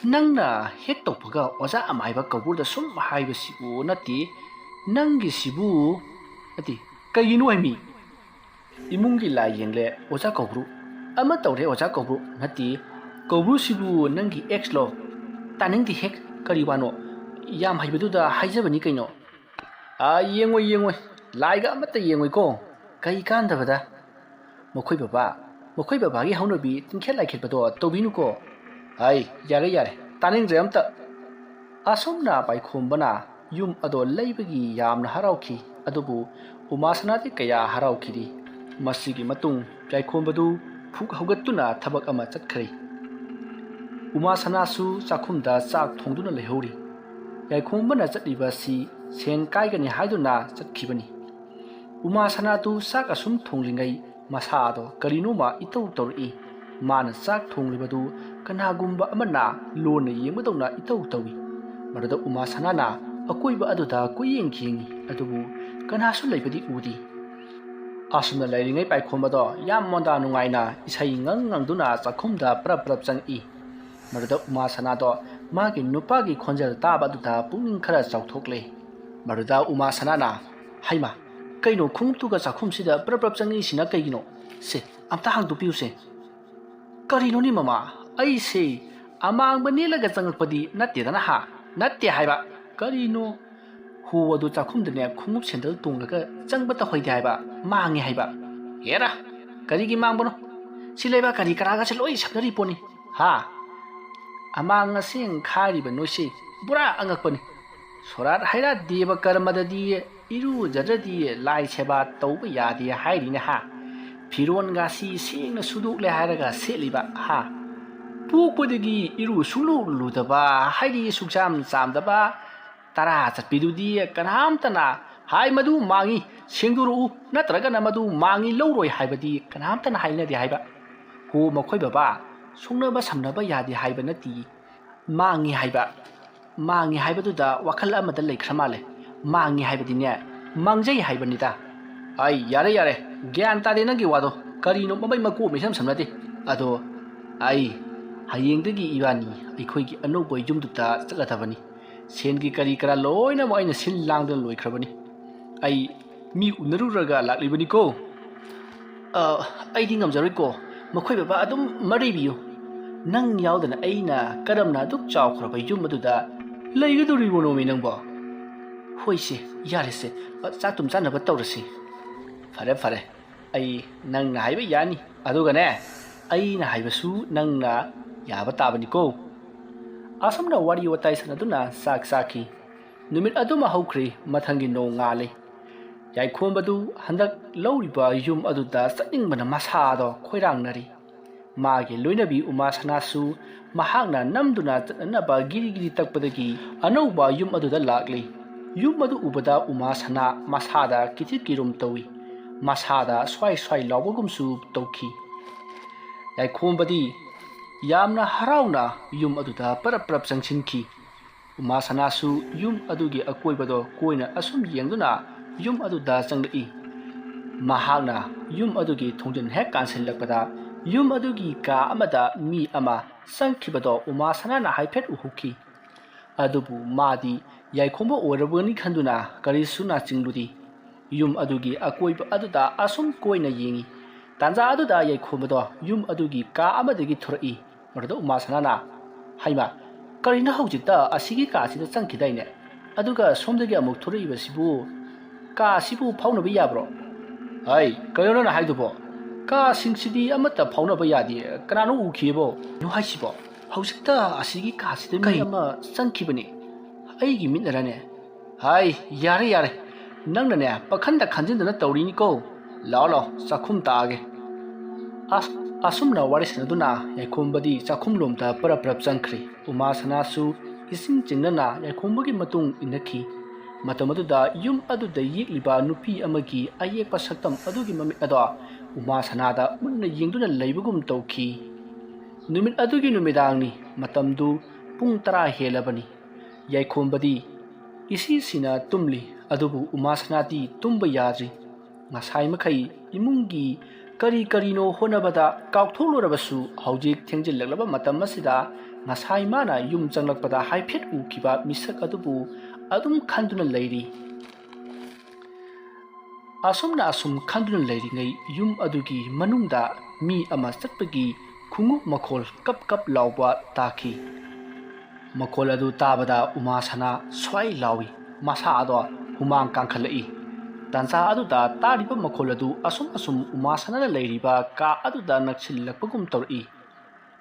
ꯅꯪꯅ ꯍꯦꯛ ꯇꯧꯕꯒ ꯑꯣꯖꯥ ꯑꯃꯥꯏꯕ ꯀꯧꯕ꯭ꯔꯨꯗ ꯁꯨꯝ ꯍꯥꯏꯕꯁꯤꯕꯨ ꯅꯠꯇꯦ꯫ ꯅꯪꯒꯤꯁꯤꯕꯨ, ꯅꯠꯇꯦ, ꯀꯩꯒꯤꯅꯣ ꯍꯥꯏꯃꯤ? ꯏꯃꯨꯡꯒꯤ ꯂꯥꯏ ꯌꯦꯡꯂꯦ ꯑꯣꯖꯥ ꯀꯧꯕ꯭ꯔꯨ, ꯑꯃ ꯇꯧꯔꯦ ꯑꯣꯖꯥ ꯀꯧꯕ꯭ꯔꯨ, ꯅꯠꯇꯦ, ꯀꯧꯕ꯭ꯔꯨꯁꯤꯕꯨ ꯅꯪꯒꯤ ex ꯂꯣ? ꯇꯥꯅꯤꯡꯗꯦ ꯍꯦꯛ, ꯀꯔꯤ ꯋꯥꯅꯣ? ꯌꯥꯝ ꯍꯩꯕꯗꯨꯗ ꯍꯥꯏꯖꯕꯅꯤ ꯀꯩꯅꯣ꯫ ꯑꯥ, ꯌꯦꯡꯉꯣꯏ, ꯌꯦꯡꯉꯣꯏ, ꯂꯥꯏꯒ ꯑꯃꯠꯇ ꯌꯦꯡꯉꯣꯏꯀꯣ꯫ ꯀꯩ ꯀꯥꯟꯗꯕꯗ? ꯃꯈꯣꯏ ꯕꯕꯥ, ꯃꯈꯣꯏ ꯕꯕꯥꯒꯤ ꯍꯧꯅꯕꯤ ꯇꯤꯡꯈꯦꯠ ꯂꯥꯏꯈꯦꯠꯄꯗꯣ ꯇꯧꯕꯤꯅꯨꯀꯣ꯫ ꯑꯩ, ꯌꯥꯔꯦ, ꯌꯥꯔꯦ, ꯇꯥꯅꯤꯡꯗ꯭ꯔꯦ ꯑꯝꯇ꯫ ꯑꯁꯨꯝꯅ ꯄꯥꯏꯈꯣꯝꯕꯅ ꯌꯨꯝ ꯑꯗꯣ ꯂꯩꯕꯒꯤ ꯌꯥꯝꯅ ꯍꯔꯥꯎꯈꯤ, ꯑꯗꯨꯕꯨ ꯎꯃꯥꯁꯅꯥꯗꯤ ꯀꯌꯥ ꯍꯔꯥꯎꯈꯤꯗꯦ꯫ ꯃꯁꯤꯒꯤ ꯃꯇꯨꯡ ꯌꯥꯏꯈꯣꯝꯕꯗꯨ ꯐꯨꯛ ꯍꯧꯒꯠꯇꯨꯅ ꯊꯕꯛ ꯑꯃ ꯆꯠꯈ꯭ꯔꯦ꯫ ꯎꯃꯥꯁꯅꯥꯁꯨ ꯆꯥꯛꯈꯨꯝꯗ ꯆꯥꯛ ꯊꯣꯡꯗꯨꯅ ꯂꯩꯍꯧꯔꯤ꯫ ꯌꯥꯏꯈꯣꯝꯕꯅ ꯆꯠꯂꯤꯕ ꯑꯁꯤ ꯁꯦꯟ ꯀꯥꯏꯒꯅꯤ ꯍꯥꯏꯗꯨꯅ ꯆꯠꯈꯤꯕꯅꯤ꯫ ꯎꯃꯥ ꯁꯅꯥꯗꯨ ꯆꯥꯛ ꯑꯁꯨꯝ ꯊꯣꯡꯂꯤꯉꯩ ꯃꯁꯥꯗꯣ ꯀꯔꯤꯅꯣꯃ ꯏꯇꯧ ꯇꯧꯔꯛꯏ꯫ ꯃꯥꯅ ꯆꯥꯛ ꯊꯣꯡꯂꯤꯕꯗꯨ ꯀꯅꯥꯒꯨꯝꯕ ꯑꯃꯅ ꯂꯣꯟꯅ ꯌꯦꯡꯕꯗꯧꯅ ꯏꯇꯧ ꯇꯧꯏ꯫ ꯃꯗꯨꯗ ꯎꯃꯥ ꯁꯅꯥꯅ ꯑꯀꯣꯏꯕ ꯑꯗꯨꯗ ꯀꯨꯌꯦꯡ ꯌꯦꯡꯏ, ꯑꯗꯨꯕꯨ ꯀꯅꯥꯁꯨ ꯂꯩꯕꯗꯤ ꯎꯗꯦ꯫ ꯑꯁꯨꯝꯅ ꯂꯩꯔꯤꯉꯩ ꯄꯥꯏꯈꯣꯝꯕꯗꯣ ꯌꯥꯝ ꯃꯣꯟꯗꯥ ꯅꯨꯡꯉꯥꯏꯅ ꯏꯁꯩ ꯉꯪ ꯉꯪꯗꯨꯅ ꯆꯥꯛꯈꯨꯝꯗ ꯄ꯭ꯔꯞ ꯄ꯭ꯔꯞ ꯆꯪꯏ꯫ ꯃꯗꯨꯗ ꯎꯃꯥ ꯁꯅꯥꯗꯣ ꯃꯥꯒꯤ ꯅꯨꯄꯥꯒꯤ ꯈꯣꯟꯖꯦꯜ ꯇꯥꯕ ꯑꯗꯨꯗ ꯄꯨꯛꯅꯤꯡ ꯈꯔ ꯆꯥꯎꯊꯣꯛꯂꯦ꯫ ꯃꯗꯨꯗ ꯎꯃꯥ ꯁꯅꯥꯅ, "ꯍꯩꯃꯥ, ꯀꯩꯅꯣ ꯈꯣꯡꯎꯞꯇꯨꯒ ꯆꯥꯛꯈꯨꯝꯁꯤꯗ ꯄ꯭ꯔꯞ ꯄ꯭ꯔꯞ ꯆꯪꯉꯛꯏꯁꯤꯅ ꯀꯩꯒꯤꯅꯣ? ꯁꯦ, ꯑꯝꯇ ꯍꯥꯡꯗꯣꯛꯄꯤꯌꯨꯁꯦ꯫" "ꯀꯔꯤꯅꯣꯅꯦ ꯃꯃꯥ? ꯑꯩꯁꯦ ꯑꯃꯥꯡꯕ ꯅꯦꯠꯂꯒ ꯆꯪꯉꯛꯄꯗꯤ ꯅꯠꯇꯦꯗꯅ ꯍꯥ? ꯅꯠꯇꯦ ꯍꯥꯏꯕ꯫ ꯀꯔꯤꯅꯣ? ꯍꯣ ꯑꯗꯨ ꯆꯥꯛꯈꯨꯝꯗꯅꯦ ꯈꯣꯡꯎꯞ ꯁꯦꯟꯗꯜ ꯇꯣꯡꯂꯒ ꯆꯪꯕ ꯇꯧꯍꯩꯗꯦ ꯍꯥꯏꯕ, ꯃꯥꯡꯉꯦ ꯍꯥꯏꯕ꯫" "ꯍꯦꯔꯥ, ꯀꯔꯤꯒꯤ ꯃꯥꯡꯕꯅꯣ? ꯁꯤ ꯂꯩꯕꯥꯛ ꯀꯔꯤ ꯀꯔꯥꯒꯁꯦ ꯂꯣꯏ ꯁꯝꯅꯔꯤ ꯄꯣꯠꯅꯤ ꯍꯥ? ꯑꯃꯥꯡ ꯑꯁꯦꯡ ꯈꯥꯏꯔꯤꯕ ꯅꯣꯏꯁꯤ ꯄꯨꯔꯥ ꯑꯉꯛꯄꯅꯤ꯫ ꯁꯣꯔꯥꯠ ꯍꯩꯔꯥꯠ ꯗꯦꯕ ꯀꯔꯃꯗꯗꯤ ꯏꯔꯨꯖꯗ꯭ꯔꯗꯤ ꯂꯥꯏ ꯁꯦꯕꯥ ꯇꯧꯕ ꯌꯥꯗꯦ ꯍꯥꯏꯔꯤꯅꯦ ꯍꯥ? ꯐꯤꯔꯣꯟꯒꯥꯁꯤ ꯁꯦꯡꯅ ꯁꯨꯗꯣꯛꯂꯦ ꯍꯥꯏꯔꯒ ꯁꯦꯠꯂꯤꯕ ꯍꯥ? ꯄꯣꯛꯄꯗꯒꯤ ꯏꯔꯨ ꯁꯨꯡꯂꯨ ꯂꯨꯗꯕ, ꯍꯥꯏꯗꯤ ꯁꯨꯛꯆꯥꯝ ꯆꯥꯝꯗꯕ ꯇꯔꯥ ꯆꯠꯄꯤꯗꯨꯗꯤ ꯀꯅꯥꯝꯇꯅ ꯍꯥꯏ ꯃꯗꯨ ꯃꯥꯡꯉꯤ, ꯁꯦꯡꯗꯣꯔꯛꯎ, ꯅꯠꯇ꯭ꯔꯒꯅ ꯃꯗꯨ ꯃꯥꯡꯉꯤ ꯂꯧꯔꯣꯏ ꯍꯥꯏꯕꯗꯤ ꯀꯅꯥꯝꯇꯅ ꯍꯥꯏꯅꯗꯦ ꯍꯥꯏꯕ꯫ ꯍꯣ ꯃꯈꯣꯏ ꯕꯕꯥ, ꯁꯨꯡꯅꯕ ꯁꯝꯅꯕ ꯌꯥꯗꯦ ꯍꯥꯏꯕ ꯅꯠꯇꯦ꯫ ꯃꯥꯡꯉꯤ ꯍꯥꯏꯕ, ꯃꯥꯡꯉꯤ ꯍꯥꯏꯕꯗꯨꯗ ꯋꯥꯈꯜ ꯑꯃꯗ ꯂꯩꯈ꯭ꯔ ꯃꯥꯜꯂꯦ꯫ ꯃꯥꯡꯉꯤ ꯍꯥꯏꯕꯗꯤꯅꯦ, ꯃꯥꯡꯖꯩ ꯍꯥꯏꯕꯅꯤꯗ꯫ ꯑꯩ, ꯌꯥꯔꯦ, ꯌꯥꯔꯦ, ꯒ꯭ꯌꯥꯟ ꯇꯥꯗꯦ ꯅꯪꯒꯤ ꯋꯥꯗꯣ꯫ ꯀꯔꯤꯅꯣ ꯃꯃꯩ ꯃꯀꯨ ꯑꯃ ꯏꯁꯝ ꯁꯝꯅꯗꯦ꯫ ꯑꯗꯣ ꯑꯩ, ꯍꯌꯦꯡꯗꯒꯤ ꯏꯕꯥꯅꯤ ꯑꯩꯈꯣꯏꯒꯤ ꯑꯅꯧꯕ ꯌꯨꯝꯗꯨꯗ ꯆꯠꯂꯗꯕꯅꯤ꯫ ꯁꯦꯟꯒꯤ ꯀꯔꯤ ꯀꯔꯥ ꯂꯣꯏꯅꯃꯛ ꯑꯩꯅ ꯁꯤꯜ ꯂꯥꯡꯗꯨꯅ ꯂꯣꯏꯈ꯭ꯔꯕꯅꯤ꯫ ꯑꯩ ꯃꯤ ꯎꯅꯔꯨꯔꯒ ꯂꯥꯛꯂꯤꯕꯅꯤꯀꯣ꯫ ꯑ, ꯑꯩꯗꯤ ꯉꯝꯖꯔꯣꯏꯀꯣ꯫ ꯃꯈꯣꯏ ꯕꯕꯥ ꯑꯗꯨꯝ ꯃꯔꯩꯕꯤꯌꯨ꯫ ꯅꯪ ꯌꯥꯎꯗꯅ ꯑꯩꯅ ꯀꯔꯝꯅ ꯑꯗꯨꯛ ꯆꯥꯎꯈ꯭ꯔꯕ ꯌꯨꯝ ꯑꯗꯨꯗ ꯂꯩꯒꯗꯧꯔꯤꯕꯅꯣꯃꯤ ꯅꯪꯕꯣ? ꯍꯣꯏꯁꯦ, ꯌꯥꯔꯦꯁꯦ꯫ ꯑ, ꯆꯥꯛ ꯇꯨꯝ ꯆꯥꯅꯕ ꯇꯧꯔꯁꯤ꯫ ꯐꯔꯦ, ꯐꯔꯦ꯫ ꯑꯩ ꯅꯪꯅ ꯍꯥꯏꯕ ꯌꯥꯅꯤ꯫ ꯑꯗꯨꯒꯅꯦ, ꯑꯩꯅ ꯍꯥꯏꯕꯁꯨ ꯅꯪꯅ ꯌꯥꯕ ꯇꯥꯕꯅꯤꯀꯣ꯫ ꯑꯁꯨꯝꯅ ꯋꯥꯔꯤ ꯋꯥꯇꯥꯏ ꯁꯥꯟꯅꯗꯨꯅ ꯆꯥꯛ ꯆꯥꯈꯤ꯫ ꯅꯨꯃꯤꯠ ꯑꯗꯨꯃ ꯍꯧꯈ꯭ꯔꯦ, ꯃꯊꯪꯒꯤ ꯅꯣꯡ ꯉꯥꯜꯂꯦ꯫ ꯌꯥꯏꯈꯣꯝꯕꯗꯨ ꯍꯟꯗꯛ ꯂꯧꯔꯤꯕ ꯌꯨꯝ ꯑꯗꯨꯗ ꯆꯠꯅꯤꯡꯕꯅ ꯃꯁꯥꯗꯣ ꯈꯣꯏꯔꯥꯡꯅꯔꯤ꯫ ꯃꯥꯒꯤ ꯂꯣꯏꯅꯕꯤ ꯎꯃꯥ ꯁꯅꯥꯁꯨ ꯃꯍꯥꯛꯅ ꯅꯝꯗꯨꯅ ꯆꯠꯅꯅꯕ ꯒꯤꯔꯤ ꯒꯤꯔꯤ ꯇꯛꯄꯗꯒꯤ ꯑꯅꯧꯕ ꯌꯨꯝ ꯑꯗꯨꯗ ꯂꯥꯛꯂꯤ꯫ ꯌꯨꯝ ꯑꯗꯨ ꯎꯕꯗ ꯎꯃꯥ ꯁꯅꯥ ꯃꯁꯥꯗ ꯀꯤꯊꯤꯛ ꯀꯤꯔꯨꯝ ꯇꯧꯏ꯫ ꯃꯁꯥꯗ ꯁ꯭ꯋꯥꯏ ꯁ꯭ꯋꯥꯏ ꯂꯥꯎꯕꯒꯨꯝꯁꯨ ꯇꯧꯈꯤ꯫ ꯌꯥꯏꯈꯣꯝꯕꯗꯤ ꯌꯥꯝꯅ ꯍꯔꯥꯎꯅ ꯌꯨꯝ ꯑꯗꯨꯗ ꯄꯔꯞ ꯄꯔꯞ ꯆꯪꯁꯤꯟꯈꯤ꯫ ꯎꯃꯥ ꯁꯅꯥꯁꯨ ꯌꯨꯝ ꯑꯗꯨꯒꯤ ꯑꯀꯣꯏꯕꯗꯣ ꯀꯣꯏꯅ ꯑꯁꯨꯝ ꯌꯦꯡꯗꯨꯅ ꯌꯨꯝ ꯑꯗꯨꯗ ꯆꯪꯂꯛꯏ꯫ ꯃꯍꯥꯛꯅ ꯌꯨꯝ ꯑꯗꯨꯒꯤ ꯊꯣꯡꯖꯤꯟ ꯍꯦꯛ ꯀꯥꯟꯁꯤꯜꯂꯛꯄꯗ, ꯌꯨꯝ ꯑꯗꯨꯒꯤ ꯀꯥ ꯑꯃꯗ ꯃꯤ ꯑꯃ ꯆꯪꯈꯤꯕꯗꯣ ꯎꯃꯥ ꯁꯅꯥꯅ ꯍꯥꯏꯐꯦꯠ ꯎꯍꯧꯈꯤ꯫ ꯑꯗꯨꯕꯨ ꯃꯥꯗꯤ ꯌꯥꯏꯈꯣꯝꯕ ꯑꯣꯏꯔꯕꯅꯤ ꯈꯟꯗꯨꯅ ꯀꯔꯤꯁꯨ ꯅꯥꯆꯤꯡꯂꯨꯗꯦ꯫ ꯌꯨꯝ ꯑꯗꯨꯒꯤ ꯑꯀꯣꯏꯕ ꯑꯗꯨꯗ ꯑꯁꯨꯝ ꯀꯣꯏꯅ ꯌꯦꯡꯏ꯫ ꯇꯥꯟꯖꯥ ꯑꯗꯨꯗ ꯌꯥꯏꯈꯣꯝꯕꯗꯣ ꯌꯨꯝ ꯑꯗꯨꯒꯤ ꯀꯥ ꯑꯃꯗꯒꯤ ꯊꯣꯔꯛꯏ꯫ ꯃꯗꯨꯗ ꯎꯃꯥ ꯁꯅꯥꯅ, "ꯍꯩꯃꯥ, ꯀꯔꯤꯅꯣ ꯍꯧꯖꯤꯛꯇ ꯑꯁꯤꯒꯤ ꯀꯥꯁꯤꯗ ꯆꯪꯈꯤꯗꯥꯏꯅꯦ? ꯑꯗꯨꯒ ꯁꯣꯝꯗꯒꯤ ꯑꯃꯨꯛ ꯊꯣꯔꯛꯏꯕꯁꯤꯕꯨ? ꯀꯥ ꯑꯁꯤꯕꯨ ꯐꯥꯎꯅꯕ ꯌꯥꯕ꯭ꯔꯣ?" "ꯍꯩ, ꯀꯩꯅꯣ ꯅꯪꯅ ꯍꯥꯏꯗꯨꯕꯣ? ꯀꯥꯁꯤꯡꯁꯤꯗꯤ ꯑꯃꯠꯇ ꯐꯥꯎꯅꯕ ꯌꯥꯗꯦ꯫ ꯀꯅꯥꯅꯣ ꯎꯈꯤꯕꯣ?" "ꯀꯩꯅꯣ ꯍꯥꯏꯁꯤꯕꯣ? ꯍꯧꯖꯤꯛꯇ ꯑꯁꯤꯒꯤ ꯀꯥꯁꯤꯗ ꯃꯤ ꯀꯩ? ꯑꯃ ꯆꯪꯈꯤꯕꯅꯦ꯫ ꯑꯩꯒꯤ ꯃꯤꯠꯅꯔꯅꯦ?" "ꯍꯥꯏ, ꯌꯥꯔꯦ, ꯌꯥꯔꯦ꯫ ꯅꯪꯅꯅꯦ, ꯄꯥꯈꯟꯗ ꯈꯟꯖꯤꯟꯗꯅ ꯇꯧꯔꯤꯅꯤꯀꯣ꯫ ꯂꯥꯛꯑꯣ, ꯂꯥꯛꯑꯣ, ꯆꯥꯛꯈꯨꯝ ꯇꯥꯛꯑꯒꯦ꯫" ꯑꯁ-, ꯑꯁꯨꯝꯅ ꯋꯥꯔꯤ ꯁꯥꯟꯅꯗꯨꯅ ꯌꯥꯏꯈꯣꯝꯕꯗꯤ ꯆꯥꯛꯈꯨꯝꯂꯣꯝꯗ ꯄꯔꯞ ꯄꯔꯞ ꯆꯪꯈ꯭ꯔꯦ꯫ ꯎꯃꯥ ꯁꯅꯥꯁꯨ ꯏꯁꯤꯡ ꯆꯤꯡꯅꯅ ꯌꯥꯏꯈꯣꯝꯕꯒꯤ ꯃꯇꯨꯡ ꯏꯟꯅꯈꯤ꯫ ꯃꯇꯝ ꯑꯗꯨꯗ ꯌꯨꯝ ꯑꯗꯨꯗ ꯌꯦꯛꯂꯤꯕ ꯅꯨꯄꯤ ꯑꯃꯒꯤ ꯑꯌꯦꯛꯄ ꯁꯛꯇꯝ ꯑꯗꯨꯒꯤ ꯃꯃꯤꯠ ꯑꯗꯣ ꯎꯃꯥ ꯁꯅꯥꯗ ꯃꯨꯟꯅ ꯌꯦꯡꯗꯨꯅ ꯂꯩꯕꯒꯨꯝ ꯇꯧꯈꯤ꯫ ꯅꯨꯃꯤꯠ ꯑꯗꯨꯒꯤ ꯅꯨꯃꯤꯗꯥꯡꯅꯤ꯫ ꯃꯇꯝꯗꯨ ꯄꯨꯡ ꯇꯔꯥ ꯍꯦꯜꯂꯕꯅꯤ꯫ ꯌꯥꯏꯈꯣꯝꯕꯗꯤ ꯏꯁꯤꯁꯤꯅ ꯇꯨꯝꯂꯤ, ꯑꯗꯨꯕꯨ ꯎꯃꯥ ꯁꯅꯥꯗꯤ ꯇꯨꯝꯕ ꯌꯥꯗ꯭ꯔꯤ꯫ ꯉꯁꯥꯏ ꯃꯈꯩ ꯏꯃꯨꯡꯒꯤ ꯀꯔꯤ ꯀꯔꯤꯅꯣ ꯍꯣꯠꯅꯕꯗ ꯀꯥꯎꯊꯣꯛꯂꯨꯔꯕꯁꯨ, ꯍꯧꯖꯤꯛ ꯊꯦꯡꯖꯤꯜꯂꯛꯂꯕ ꯃꯇꯝ ꯑꯁꯤꯗ ꯉꯁꯥꯏ ꯃꯥꯅ ꯌꯨꯝ ꯆꯪꯂꯛꯄꯗ ꯍꯥꯏꯐꯦꯠ ꯎꯈꯤꯕ ꯃꯤꯁꯛ ꯑꯗꯨꯕꯨ ꯑꯗꯨꯝ ꯈꯟꯗꯨꯅ ꯂꯩꯔꯤ꯫ ꯑꯁꯨꯝꯅ ꯑꯁꯨꯝ ꯈꯟꯗꯨꯅ ꯂꯩꯔꯤꯉꯩ, ꯌꯨꯝ ꯑꯗꯨꯒꯤ ꯃꯅꯨꯡꯗ ꯃꯤ ꯑꯃ ꯆꯠꯄꯒꯤ ꯈꯣꯡꯎꯞ ꯃꯈꯣꯜ ꯀꯞ ꯀꯞ ꯂꯥꯎꯕ ꯇꯥꯈꯤ꯫ ꯃꯈꯣꯜ ꯑꯗꯨ ꯇꯥꯕꯗ ꯎꯃꯥ ꯁꯅꯥ ꯁ꯭ꯋꯥꯏ ꯂꯥꯎꯏ꯫ ꯃꯁꯥ ꯑꯗꯣ ꯍꯨꯃꯥꯡ ꯀꯥꯡꯈꯠꯂꯛꯏ꯫ ꯇꯥꯟꯖꯥ ꯑꯗꯨꯗ ꯇꯥꯔꯤꯕ ꯃꯈꯣꯜ ꯑꯗꯨ ꯑꯁꯨꯝ ꯑꯁꯨꯝ ꯎꯃꯥ ꯁꯅꯥꯅ ꯂꯩꯔꯤꯕ ꯀꯥ ꯑꯗꯨꯗ ꯅꯛꯁꯤꯜꯂꯛꯄꯒꯨꯝ ꯇꯧꯔꯛꯏ꯫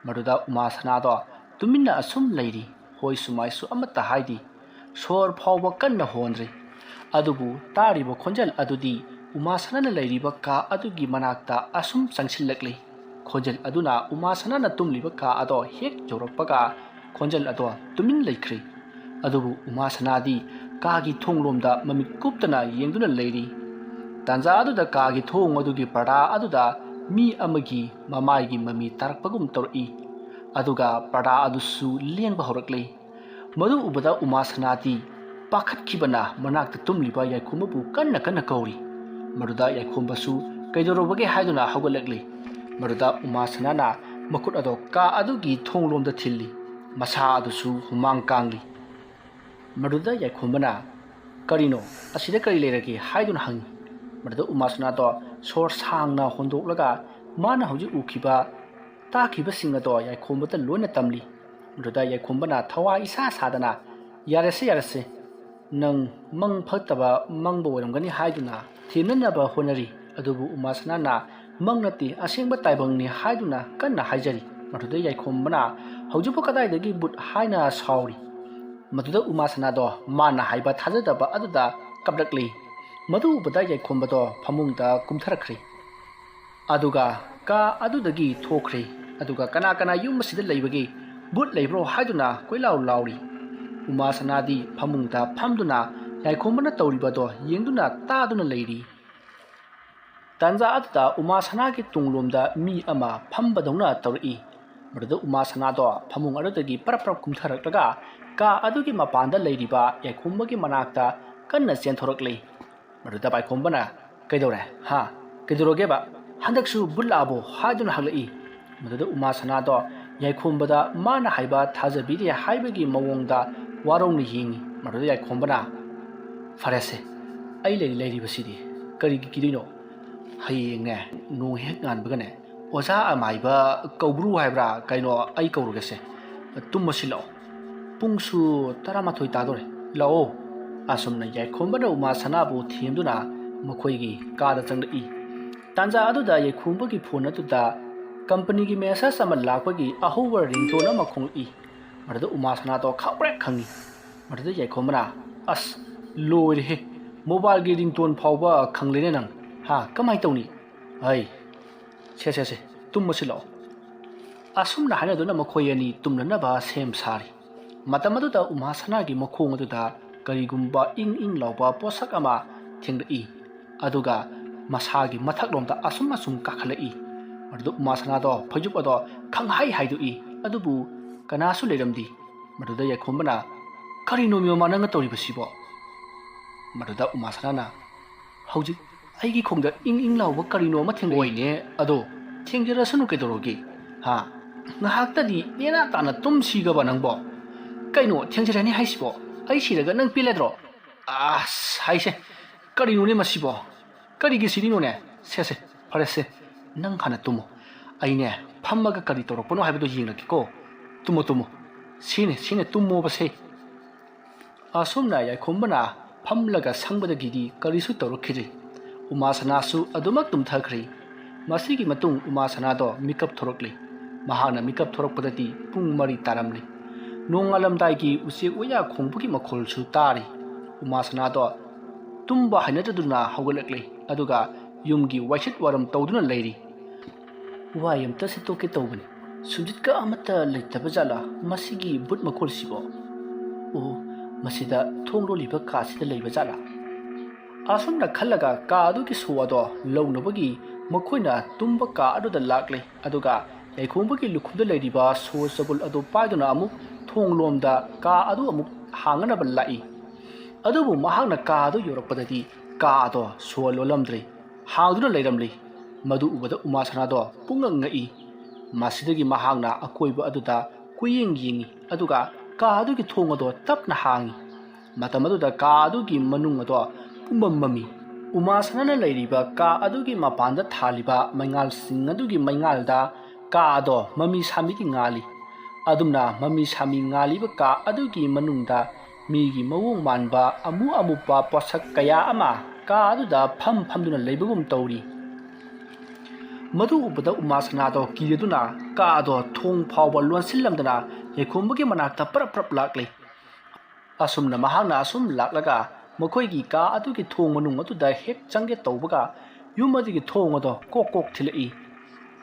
ꯃꯗꯨꯗ ꯎꯃꯥ ꯁꯅꯥꯗꯣ ꯇꯨꯃꯤꯟꯅ ꯑꯁꯨꯝ ꯂꯩꯔꯤ꯫ ꯍꯣꯏꯁꯨ ꯃꯥꯏꯁꯨ ꯑꯃꯠꯇ ꯍꯥꯏꯗꯦ꯫ ꯁꯣꯔ ꯐꯥꯎꯕ ꯀꯟꯅ ꯍꯣꯟꯗ꯭ꯔꯤ꯫ ꯑꯗꯨꯕꯨ ꯇꯥꯔꯤꯕ ꯈꯣꯟꯖꯦꯜ ꯑꯗꯨꯗꯤ ꯎꯃꯥ ꯁꯅꯥꯅ ꯂꯩꯔꯤꯕ ꯀꯥ ꯑꯗꯨꯒꯤ ꯃꯅꯥꯛꯇ ꯑꯁꯨꯝ ꯆꯪꯁꯤꯜꯂꯛꯂꯤ꯫ ꯈꯣꯟꯖꯦꯜ ꯑꯗꯨꯅ ꯎꯃꯥ ꯁꯅꯥꯅ ꯇꯨꯝꯂꯤꯕ ꯀꯥ ꯑꯗꯣ ꯍꯦꯛ ꯌꯧꯔꯛꯄꯒ ꯈꯣꯟꯖꯦꯜ ꯑꯗꯣ ꯇꯨꯃꯤꯟ ꯂꯩꯈ꯭ꯔꯦ꯫ ꯑꯗꯨꯕꯨ ꯎꯃꯥ ꯁꯅꯥꯗꯤ ꯀꯥꯒꯤ ꯊꯣꯡꯂꯣꯝꯗ ꯃꯃꯤꯠ ꯀꯨꯞꯇꯅ ꯌꯦꯡꯗꯨꯅ ꯂꯩꯔꯤ꯫ ꯇꯥꯟꯖꯥ ꯑꯗꯨꯗ ꯀꯥꯒꯤ ꯊꯣꯡ ꯑꯗꯨꯒꯤ ꯄꯔꯗꯥ ꯑꯗꯨꯗ ꯃꯤ ꯑꯃꯒꯤ ꯃꯃꯥꯏꯒꯤ ꯃꯃꯤ ꯇꯥꯔꯛꯄꯒꯨꯝ ꯇꯧꯔꯛꯏ꯫ ꯑꯗꯨꯒ ꯄꯔꯗꯥ ꯑꯗꯨꯁꯨ ꯂꯦꯡꯕ ꯍꯧꯔꯛꯂꯦ꯫ ꯃꯗꯨ ꯎꯕꯗ ꯎꯃꯥ ꯁꯅꯥꯗꯤ ꯄꯥꯈꯠꯈꯤꯕꯅ ꯃꯅꯥꯛꯇ ꯇꯨꯝꯂꯤꯕ ꯌꯥꯏꯈꯣꯝꯕꯕꯨ ꯀꯟꯅ ꯀꯟꯅ ꯀꯧꯔꯤ꯫ ꯃꯗꯨꯗ ꯌꯥꯏꯈꯣꯝꯕꯁꯨ ꯀꯩꯗꯧꯔꯕꯒꯦ ꯍꯥꯏꯗꯨꯅ ꯍꯧꯒꯠꯂꯛꯂꯤ꯫ ꯃꯗꯨꯗ ꯎꯃꯥ ꯁꯅꯥꯅ ꯃꯈꯨꯠ ꯑꯗꯣ ꯀꯥ ꯑꯗꯨꯒꯤ ꯊꯣꯡꯂꯣꯝꯗ ꯊꯤꯜꯂꯤ꯫ ꯃꯁꯥ ꯑꯗꯨꯁꯨ ꯍꯨꯃꯥꯡ ꯀꯥꯡꯂꯤ꯫ ꯃꯗꯨꯗ ꯌꯥꯏꯈꯣꯝꯕꯅ, "ꯀꯔꯤꯅꯣ? ꯑꯁꯤꯗ ꯀꯔꯤ ꯂꯩꯔꯒꯦ?" ꯍꯥꯏꯗꯨꯅ ꯍꯪꯉꯤ꯫ ꯃꯗꯨꯗ ꯎꯃꯥ ꯁꯅꯥꯗꯣ ꯁꯣꯔ ꯁꯥꯡꯅ ꯍꯣꯟꯗꯣꯛꯂꯒ ꯃꯥꯅ ꯍꯧꯖꯤꯛ ꯎꯈꯤꯕ, ꯇꯥꯈꯤꯕꯁꯤꯡ ꯑꯗꯣ ꯌꯥꯏꯈꯣꯝꯕꯗ ꯂꯣꯏꯅ ꯇꯝꯂꯤ꯫ ꯃꯗꯨꯗ ꯌꯥꯏꯈꯣꯝꯕꯅ ꯊꯋꯥ ꯏꯁꯥ ꯁꯥꯗꯅ, "ꯌꯥꯔꯦꯁꯦ, ꯌꯥꯔꯦꯁꯦ, ꯅꯪ ꯃꯪ ꯐꯠꯇꯕ ꯃꯪꯕ ꯑꯣꯏꯔꯝꯒꯅꯤ" ꯍꯥꯏꯗꯨꯅ ꯊꯦꯝꯅꯅꯕ ꯍꯣꯠꯅꯔꯤ꯫ ꯑꯗꯨꯕꯨ ꯎꯃꯥ ꯁꯅꯥꯅ, "ꯃꯪ ꯅꯠꯇꯦ, ꯑꯁꯦꯡꯕ ꯇꯥꯏꯕꯪꯅꯤ" ꯍꯥꯏꯗꯨꯅ ꯀꯟꯅ ꯍꯥꯏꯖꯔꯤ꯫ ꯃꯗꯨꯗ ꯌꯥꯏꯈꯣꯝꯕꯅ, "ꯍꯧꯖꯤꯛꯄꯨ ꯀꯗꯥꯏꯗꯒꯤ ꯚꯨꯠ?" ꯍꯥꯏꯅ ꯁꯥꯎꯔꯤ꯫ ꯃꯗꯨꯗ ꯎꯃꯥ ꯁꯅꯥꯗꯣ ꯃꯥꯅ ꯍꯥꯏꯕ ꯊꯥꯖꯗꯕ ꯑꯗꯨꯗ ꯀꯞꯂꯛꯂꯤ꯫ ꯃꯗꯨ ꯎꯕꯗ ꯌꯥꯏꯈꯣꯝꯕꯗꯣ ꯐꯃꯨꯡꯗ ꯀꯨꯝꯊꯔꯛꯈ꯭ꯔꯦ꯫ ꯑꯗꯨꯒ ꯀꯥ ꯑꯗꯨꯗꯒꯤ ꯊꯣꯛꯈ꯭ꯔꯦ꯫ ꯑꯗꯨꯒ ꯀꯅꯥ ꯀꯅꯥ ꯌꯨꯝ ꯑꯁꯤꯗ ꯂꯩꯕꯒꯦ? ꯚꯨꯠ ꯂꯩꯕ꯭ꯔꯣ ꯍꯥꯏꯗꯨꯅ ꯀꯣꯏꯂꯥꯎ ꯂꯥꯎꯔꯤ꯫ ꯎꯃꯥ ꯁꯅꯥꯗꯤ ꯐꯃꯨꯡꯗ ꯐꯝꯗꯨꯅ ꯌꯥꯏꯈꯣꯝꯕꯅ ꯇꯧꯔꯤꯕꯗꯣ ꯌꯦꯡꯗꯨꯅ ꯇꯥꯗꯨꯅ ꯂꯩꯔꯤ꯫ ꯇꯥꯟꯖꯥ ꯑꯗꯨꯗ ꯎꯃꯥ ꯁꯅꯥꯒꯤ ꯇꯨꯡꯂꯣꯝꯗ ꯃꯤ ꯑꯃ ꯐꯝꯕꯗꯧꯅ ꯇꯧꯔꯛꯏ꯫ ꯃꯗꯨꯗ ꯎꯃꯥ ꯁꯅꯥꯗꯣ ꯐꯃꯨꯡ ꯑꯗꯨꯗꯒꯤ ꯄꯔꯞ ꯄꯔꯞ ꯀꯨꯝꯊꯔꯛꯂꯒ ꯀꯥ ꯑꯗꯨꯒꯤ ꯃꯄꯥꯟꯗ ꯂꯩꯔꯤꯕ ꯌꯥꯏꯈꯣꯝꯕꯒꯤ ꯃꯅꯥꯛꯇ ꯀꯟꯅ ꯆꯦꯟꯊꯣꯔꯛꯂꯤ꯫ ꯃꯗꯨꯗ ꯌꯥꯏꯈꯣꯝꯕꯅ, "ꯀꯩꯗꯧꯔꯦ? ꯍꯥ? ꯀꯩꯗꯧꯔꯒꯦꯕ? ꯍꯟꯗꯛꯁꯨ ꯚꯨꯠ ꯂꯥꯛꯑꯕꯣ?" ꯍꯥꯏꯗꯨꯅ ꯍꯪꯂꯛꯏ꯫ ꯃꯗꯨꯗ ꯎꯃꯥ ꯁꯅꯥꯗꯣ ꯌꯥꯏꯈꯣꯝꯕꯗ ꯃꯥꯅ ꯍꯥꯏꯕ ꯊꯥꯖꯕꯤꯔꯦ ꯍꯥꯏꯕꯒꯤ ꯃꯑꯣꯡꯗ ꯋꯥꯔꯧꯅ ꯌꯦꯡꯉꯤ꯫ ꯃꯗꯨꯗ ꯌꯥꯏꯈꯣꯝꯕꯅ, "ꯐꯔꯦꯁꯦ, ꯑꯩ ꯂꯩꯔꯤ ꯂꯩꯔꯤꯕꯁꯤꯗꯤ ꯀꯔꯤꯒꯤ ꯀꯤꯗꯣꯏꯅꯣ? ꯍꯌꯦꯡꯅꯦ, ꯅꯣꯡ ꯍꯦꯛ ꯉꯥꯟꯕꯒꯅꯦ, ꯑꯣꯖꯥ ꯑꯃꯥꯏꯕ ꯀꯧꯕ꯭ꯔꯨ ꯍꯥꯏꯕ꯭ꯔꯥ ꯀꯩꯅꯣ, ꯑꯩ ꯀꯧꯔꯒꯦꯁꯦ꯫ ꯇꯨꯝꯃꯁꯤ ꯂꯥꯛꯑꯣ꯫ ꯄꯨꯡꯁꯨ ꯇꯔꯥꯃꯥꯊꯣꯏ ꯇꯥꯗꯣꯔꯦ꯫ ꯂꯥꯛꯑꯣ꯫" ꯑꯁꯨꯝꯅ ꯌꯥꯏꯈꯣꯝꯕꯅ ꯎꯃꯥ ꯁꯅꯥꯕꯨ ꯊꯦꯝꯗꯨꯅ ꯃꯈꯣꯏꯒꯤ ꯀꯥꯗ ꯆꯪꯂꯛꯏ꯫ ꯇꯥꯟꯖꯥ ꯑꯗꯨꯗ ꯌꯥꯏꯈꯣꯝꯕꯒꯤ ꯐꯣꯟ ꯑꯗꯨꯗ ꯀꯝꯄꯅꯤꯒꯤ ꯃꯦꯁꯦꯖ ꯑꯃ ꯂꯥꯛꯄꯒꯤ ꯑꯍꯧꯕ ꯔꯤꯡꯇꯣꯟ ꯑꯃ ꯈꯣꯡꯂꯛꯏ꯫ ꯃꯗꯨꯗ ꯎꯃꯥ ꯁꯅꯥꯗꯣ ꯈꯪꯄ꯭ꯔꯦꯛ ꯈꯪꯉꯤ꯫ ꯃꯗꯨꯗ ꯌꯥꯏꯈꯣꯝꯕꯅ, "ꯑꯁ, ꯂꯣꯏꯔꯦꯍꯦ, ꯃꯣꯕꯥꯏꯜꯒꯤ ꯔꯤꯡꯇꯣꯟ ꯐꯥꯎꯕ ꯈꯪꯂꯦꯅꯦ ꯅꯪ꯫ ꯍꯥ, ꯀꯃꯥꯏ ꯇꯧꯅꯤ? ꯑꯩ, ꯁꯦ, ꯁꯦ, ꯁꯦ, ꯇꯨꯝꯃꯁꯤ ꯂꯥꯛꯑꯣ꯫" ꯑꯁꯨꯝꯅ ꯍꯥꯏꯅꯗꯨꯅ ꯃꯈꯣꯏ ꯑꯅꯤ ꯇꯨꯝꯅꯅꯕ ꯁꯦꯝ ꯁꯥꯔꯤ꯫ ꯃꯇꯝ ꯑꯗꯨꯗ ꯎꯃꯥ ꯁꯅꯥꯒꯤ ꯃꯈꯣꯡ ꯑꯗꯨꯗ ꯀꯔꯤꯒꯨꯝꯕ ꯏꯪ ꯏꯪ ꯂꯥꯎꯕ ꯄꯣꯠꯁꯛ ꯑꯃ ꯊꯦꯡꯂꯛꯏ꯫ ꯑꯗꯨꯒ ꯃꯁꯥꯒꯤ ꯃꯊꯛꯂꯣꯝꯗ ꯑꯁꯨꯝ ꯑꯁꯨꯝ ꯀꯥꯈꯠꯂꯛꯏ꯫ ꯃꯗꯨꯗ ꯎꯃꯥ ꯁꯅꯥꯗꯣ ꯐꯩꯖꯨꯞ ꯑꯗꯣ ꯈꯪꯍꯥꯏ ꯍꯥꯏꯗꯣꯛꯏ꯫ ꯑꯗꯨꯕꯨ ꯀꯅꯥꯁꯨ ꯂꯩꯔꯝꯗꯦ꯫ ꯃꯗꯨꯗ ꯌꯥꯏꯈꯣꯝꯕꯅ, "ꯀꯔꯤꯅꯣ ꯃꯤꯑꯣꯃ ꯅꯪꯅ ꯇꯧꯔꯤꯕꯁꯤꯕꯣ?" ꯃꯗꯨꯗ ꯎꯃꯥ ꯁꯅꯥꯅ, "ꯍꯧꯖꯤꯛ ꯑꯩꯒꯤ ꯈꯣꯡꯗ ꯏꯪ ꯏꯪ ꯂꯥꯎꯕ ꯀꯔꯤꯅꯣ ꯑꯃ ꯊꯦꯡꯂꯛꯏ꯫" "ꯍꯣꯏꯅꯦ, ꯑꯗꯣ ꯊꯦꯡꯖꯔꯁꯅꯨ ꯀꯩꯗꯧꯔꯒꯦ? ꯍꯥ? ꯉꯥꯏꯍꯥꯛꯇꯗꯤ ꯅꯦꯅꯥ ꯇꯥꯅ ꯇꯨꯝꯁꯤꯒꯕ ꯅꯪꯕꯣ? ꯀꯩꯅꯣ ꯊꯦꯡꯖꯔꯅꯤ ꯍꯥꯏꯁꯤꯕꯣ? ꯑꯩ ꯁꯤꯔꯒ ꯅꯪ ꯄꯦꯜꯂꯗ꯭ꯔꯣ? ꯑꯁ, ꯍꯥꯏꯁꯦ, ꯀꯔꯤꯅꯣꯅꯦ ꯃꯁꯤꯕꯣ? ꯀꯔꯤꯒꯤ ꯁꯤꯔꯤꯅꯣꯅꯦ? ꯁꯦ, ꯁꯦ, ꯐꯔꯦꯁꯦ, ꯅꯪ ꯍꯥꯟꯅ ꯇꯨꯝꯃꯣ꯫ ꯑꯩꯅꯦ, ꯐꯝꯃꯒ ꯀꯔꯤ ꯇꯧꯔꯛꯄꯅꯣ ꯍꯥꯏꯕꯗꯣ ꯌꯦꯡꯂꯛꯀꯦꯀꯣ꯫ ꯇꯨꯝꯃꯣ, ꯇꯨꯝꯃꯣ꯫ ꯁꯤꯅꯦ, ꯁꯤꯅꯦ, ꯇꯨꯝꯃꯣꯕꯁꯦ꯫" ꯑꯁꯨꯝꯅ ꯌꯥꯏꯈꯣꯝꯕꯅ ꯐꯝꯂꯒ ꯁꯪꯕꯗꯒꯤꯗꯤ ꯀꯔꯤꯁꯨ ꯇꯧꯔꯛꯈꯤꯗ꯭ꯔꯦ꯫ ꯎꯃꯥ ꯁꯅꯥꯁꯨ ꯑꯗꯨꯃꯛ ꯇꯨꯝꯊꯈ꯭ꯔꯦ꯫ ꯃꯁꯤꯒꯤ ꯃꯇꯨꯡ ꯎꯃꯥ ꯁꯅꯥꯗꯣ ꯃꯤꯀꯞ ꯊꯣꯔꯛꯂꯦ꯫ ꯃꯍꯥꯛꯅ ꯃꯤꯀꯞ ꯊꯣꯔꯛꯄꯗꯗꯤ ꯄꯨꯡ ꯃꯔꯤ ꯇꯥꯔꯝꯂꯦ꯫ ꯅꯣꯡꯉꯥꯜꯂꯝꯗꯥꯏꯒꯤ ꯎꯆꯦꯛ ꯋꯥꯌꯥ ꯈꯣꯡꯕꯒꯤ ꯃꯈꯣꯜꯁꯨ ꯇꯥꯔꯤ꯫ ꯎꯃꯥ ꯁꯅꯥꯗꯣ ꯇꯨꯝꯕ ꯍꯩꯅꯗꯗꯨꯅ ꯍꯧꯒꯠꯂꯛꯂꯦ, ꯑꯗꯨꯒ ꯌꯨꯝꯒꯤ ꯋꯥꯏꯁꯤꯠ ꯋꯥꯔꯝ ꯇꯧꯗꯨꯅ ꯂꯩꯔꯤ꯫ "ꯋꯥꯏ ꯑꯝꯇ ꯁꯤꯠꯇꯣꯛꯀꯦ ꯇꯧꯕꯅꯤ, ꯁꯨꯝꯖꯤꯠꯀ ꯑꯃꯠꯇ ꯂꯩꯇꯕ ꯖꯥꯠꯂꯥ ꯃꯁꯤꯒꯤ ꯕꯨꯠ ꯃꯈꯣꯜꯁꯤꯕꯣ? ꯑꯣ, ꯃꯁꯤꯗ ꯊꯣꯡ ꯂꯣꯜꯂꯤꯕ ꯀꯥꯁꯤꯗ ꯂꯩꯕ ꯖꯥꯠꯂꯥ?" ꯑꯁꯨꯝꯅ ꯈꯜꯂꯒ ꯀꯥ ꯑꯗꯨꯒꯤ ꯁꯣ ꯑꯗꯣ ꯂꯧꯅꯕꯒꯤ ꯃꯈꯣꯏꯅ ꯇꯨꯝꯕ ꯀꯥ ꯑꯗꯨꯗ ꯂꯥꯛꯂꯦ꯫ ꯑꯗꯨꯒ ꯌꯥꯏꯈꯣꯝꯕꯒꯤ ꯂꯨꯈꯨꯝꯗ ꯂꯩꯔꯤꯕ ꯁꯣ ꯆꯕꯨꯜ ꯑꯗꯨ ꯄꯥꯏꯗꯨꯅ ꯑꯃꯨꯛ ꯊꯣꯡ ꯂꯣꯝꯗ ꯀꯥ ꯑꯗꯨ ꯑꯃꯨꯛ ꯍꯥꯡꯅꯅꯕ ꯂꯥꯛꯏ꯫ ꯑꯗꯨꯕꯨ ꯃꯍꯥꯛꯅ ꯀꯥ ꯑꯗꯨ ꯌꯧꯔꯛꯄꯗꯗꯤ ꯀꯥ ꯑꯗꯣ ꯁꯣ ꯂꯣꯜꯂꯝꯗ꯭ꯔꯦ, ꯍꯥꯡꯗꯨꯅ ꯂꯩꯔꯝꯂꯤ꯫ ꯃꯗꯨ ꯎꯕꯗ ꯎꯃꯥ ꯁꯅꯥꯗꯣ ꯄꯨꯡꯉꯛ ꯉꯛꯏ꯫ ꯃꯁꯤꯗꯒꯤ ꯃꯍꯥꯛꯅ ꯑꯀꯣꯏꯕ ꯑꯗꯨꯗ ꯀꯨꯌꯦꯡ ꯌꯦꯡꯏ, ꯑꯗꯨꯒ ꯀꯥ ꯑꯗꯨꯒꯤ ꯊꯣꯡ ꯑꯗꯣ ꯇꯞꯅ ꯍꯥꯡꯏ꯫ ꯃꯇꯝ ꯑꯗꯨꯗ ꯀꯥ ꯑꯗꯨꯒꯤ ꯃꯅꯨꯡ ꯑꯗꯣ ꯄꯨꯝꯃꯝ ꯃꯝꯃꯤ꯫ ꯎꯃꯥ ꯁꯅꯥꯅ ꯂꯩꯔꯤꯕ ꯀꯥ ꯑꯗꯨꯒꯤ ꯃꯄꯥꯟꯗ ꯊꯥꯜꯂꯤꯕ ꯃꯩꯉꯥꯜꯁꯤꯡ ꯑꯗꯨꯒꯤ ꯃꯩꯉꯥꯜꯗ ꯀꯥ ꯑꯗꯣ ꯃꯃꯤ ꯁꯥꯃꯤꯒꯤ ꯉꯥꯜꯂꯤ꯫ ꯑꯗꯨꯝꯅ ꯃꯃꯤ ꯁꯥꯃꯤ ꯉꯥꯜꯂꯤꯕ ꯀꯥ ꯑꯗꯨꯒꯤ ꯃꯅꯨꯡꯗ ꯃꯤꯒꯤ ꯃꯑꯣꯡ ꯃꯥꯟꯕ ꯑꯃꯨ ꯑꯃꯨꯕ ꯄꯣꯠꯁꯛ ꯀꯌꯥ ꯑꯃ ꯀꯥ ꯑꯗꯨꯗ ꯐꯝ ꯐꯝꯗꯨꯅ ꯂꯩꯕꯒꯨꯝ ꯇꯧꯔꯤ꯫ ꯃꯗꯨ ꯎꯕꯗ ꯎꯃꯥ ꯁꯅꯥꯗꯣ ꯀꯤꯔꯗꯨꯅ ꯀꯥ ꯑꯗꯣ ꯊꯣꯡ ꯐꯥꯎꯕ ꯂꯣꯟꯁꯤꯜꯂꯝꯗꯅ ꯌꯥꯏꯈꯣꯝꯕꯒꯤ ꯃꯅꯥꯛꯇ ꯄꯔꯞ ꯄꯔꯞ ꯂꯥꯛꯂꯦ꯫ ꯑꯁꯨꯝꯅ ꯃꯍꯥꯛꯅ ꯑꯁꯨꯝ ꯂꯥꯛꯂꯒ ꯃꯈꯣꯏꯒꯤ ꯀꯥ ꯑꯗꯨꯒꯤ ꯊꯣꯡ ꯃꯅꯨꯡ ꯑꯗꯨꯗ ꯍꯦꯛ ꯆꯪꯒꯦ ꯇꯧꯕꯒ, ꯌꯨꯝ ꯑꯗꯨꯒꯤ ꯊꯣꯡ ꯑꯗꯣ ꯀꯣꯛ ꯀꯣꯛ ꯊꯤꯜꯂꯛꯏ꯫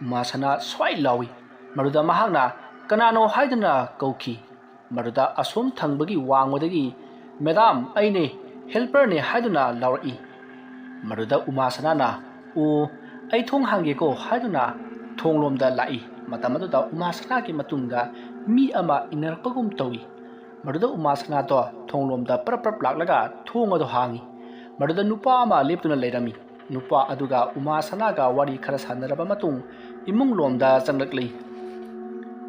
ꯎꯃꯥ ꯁꯅꯥ ꯁ꯭ꯋꯥꯏ ꯂꯥꯎꯏ꯫ ꯃꯗꯨꯗ ꯃꯍꯥꯛꯅ "ꯀꯅꯥꯅꯣ?" ꯍꯥꯏꯗꯨꯅ ꯀꯧꯈꯤ꯫ ꯃꯗꯨꯗ ꯑꯁꯣꯝ ꯊꯪꯕꯒꯤ ꯋꯥꯡꯃꯗꯒꯤ "ꯃꯦꯗꯥꯝ, ꯑꯩꯅꯦ, ꯍꯦꯜꯄꯔꯅꯦ" ꯍꯥꯏꯗꯨꯅ ꯂꯥꯎꯔꯛꯏ꯫ ꯃꯗꯨꯗ ꯎꯃꯥꯁꯅꯥꯅ, "ꯑꯣ, ꯑꯩ ꯊꯣꯡ ꯍꯥꯡꯒꯦꯀꯣ" ꯍꯥꯏꯗꯨꯅ ꯊꯣꯡꯂꯣꯝꯗ ꯂꯥꯛꯏ꯫ ꯃꯇꯝ ꯑꯗꯨꯗ ꯎꯃꯥꯁꯅꯥꯒꯤ ꯃꯇꯨꯡꯗ ꯃꯤ ꯑꯃ ꯏꯟꯅꯔꯛꯄꯒꯨꯝ ꯇꯧꯏ꯫ ꯃꯗꯨꯗ ꯎꯃꯥꯁꯅꯥꯗꯣ ꯊꯣꯡꯂꯣꯝꯗ ꯄ꯭ꯔꯞ ꯄ꯭ꯔꯞ ꯂꯥꯛꯂꯒ ꯊꯣꯡ ꯑꯗꯨ ꯍꯥꯡꯏ꯫ ꯃꯗꯨꯗ ꯅꯨꯄꯥ ꯑꯃ ꯂꯦꯞꯇꯨꯅ ꯂꯩꯔꯝꯃꯤ꯫ ꯅꯨꯄꯥ ꯑꯗꯨꯒ ꯎꯃꯥꯁꯅꯥꯒ ꯋꯥꯔꯤ ꯈꯔ ꯁꯥꯟꯅꯔꯕ ꯃꯇꯨꯡ ꯏꯃꯨꯡꯂꯣꯝꯗ ꯆꯪꯂꯛꯂꯤ꯫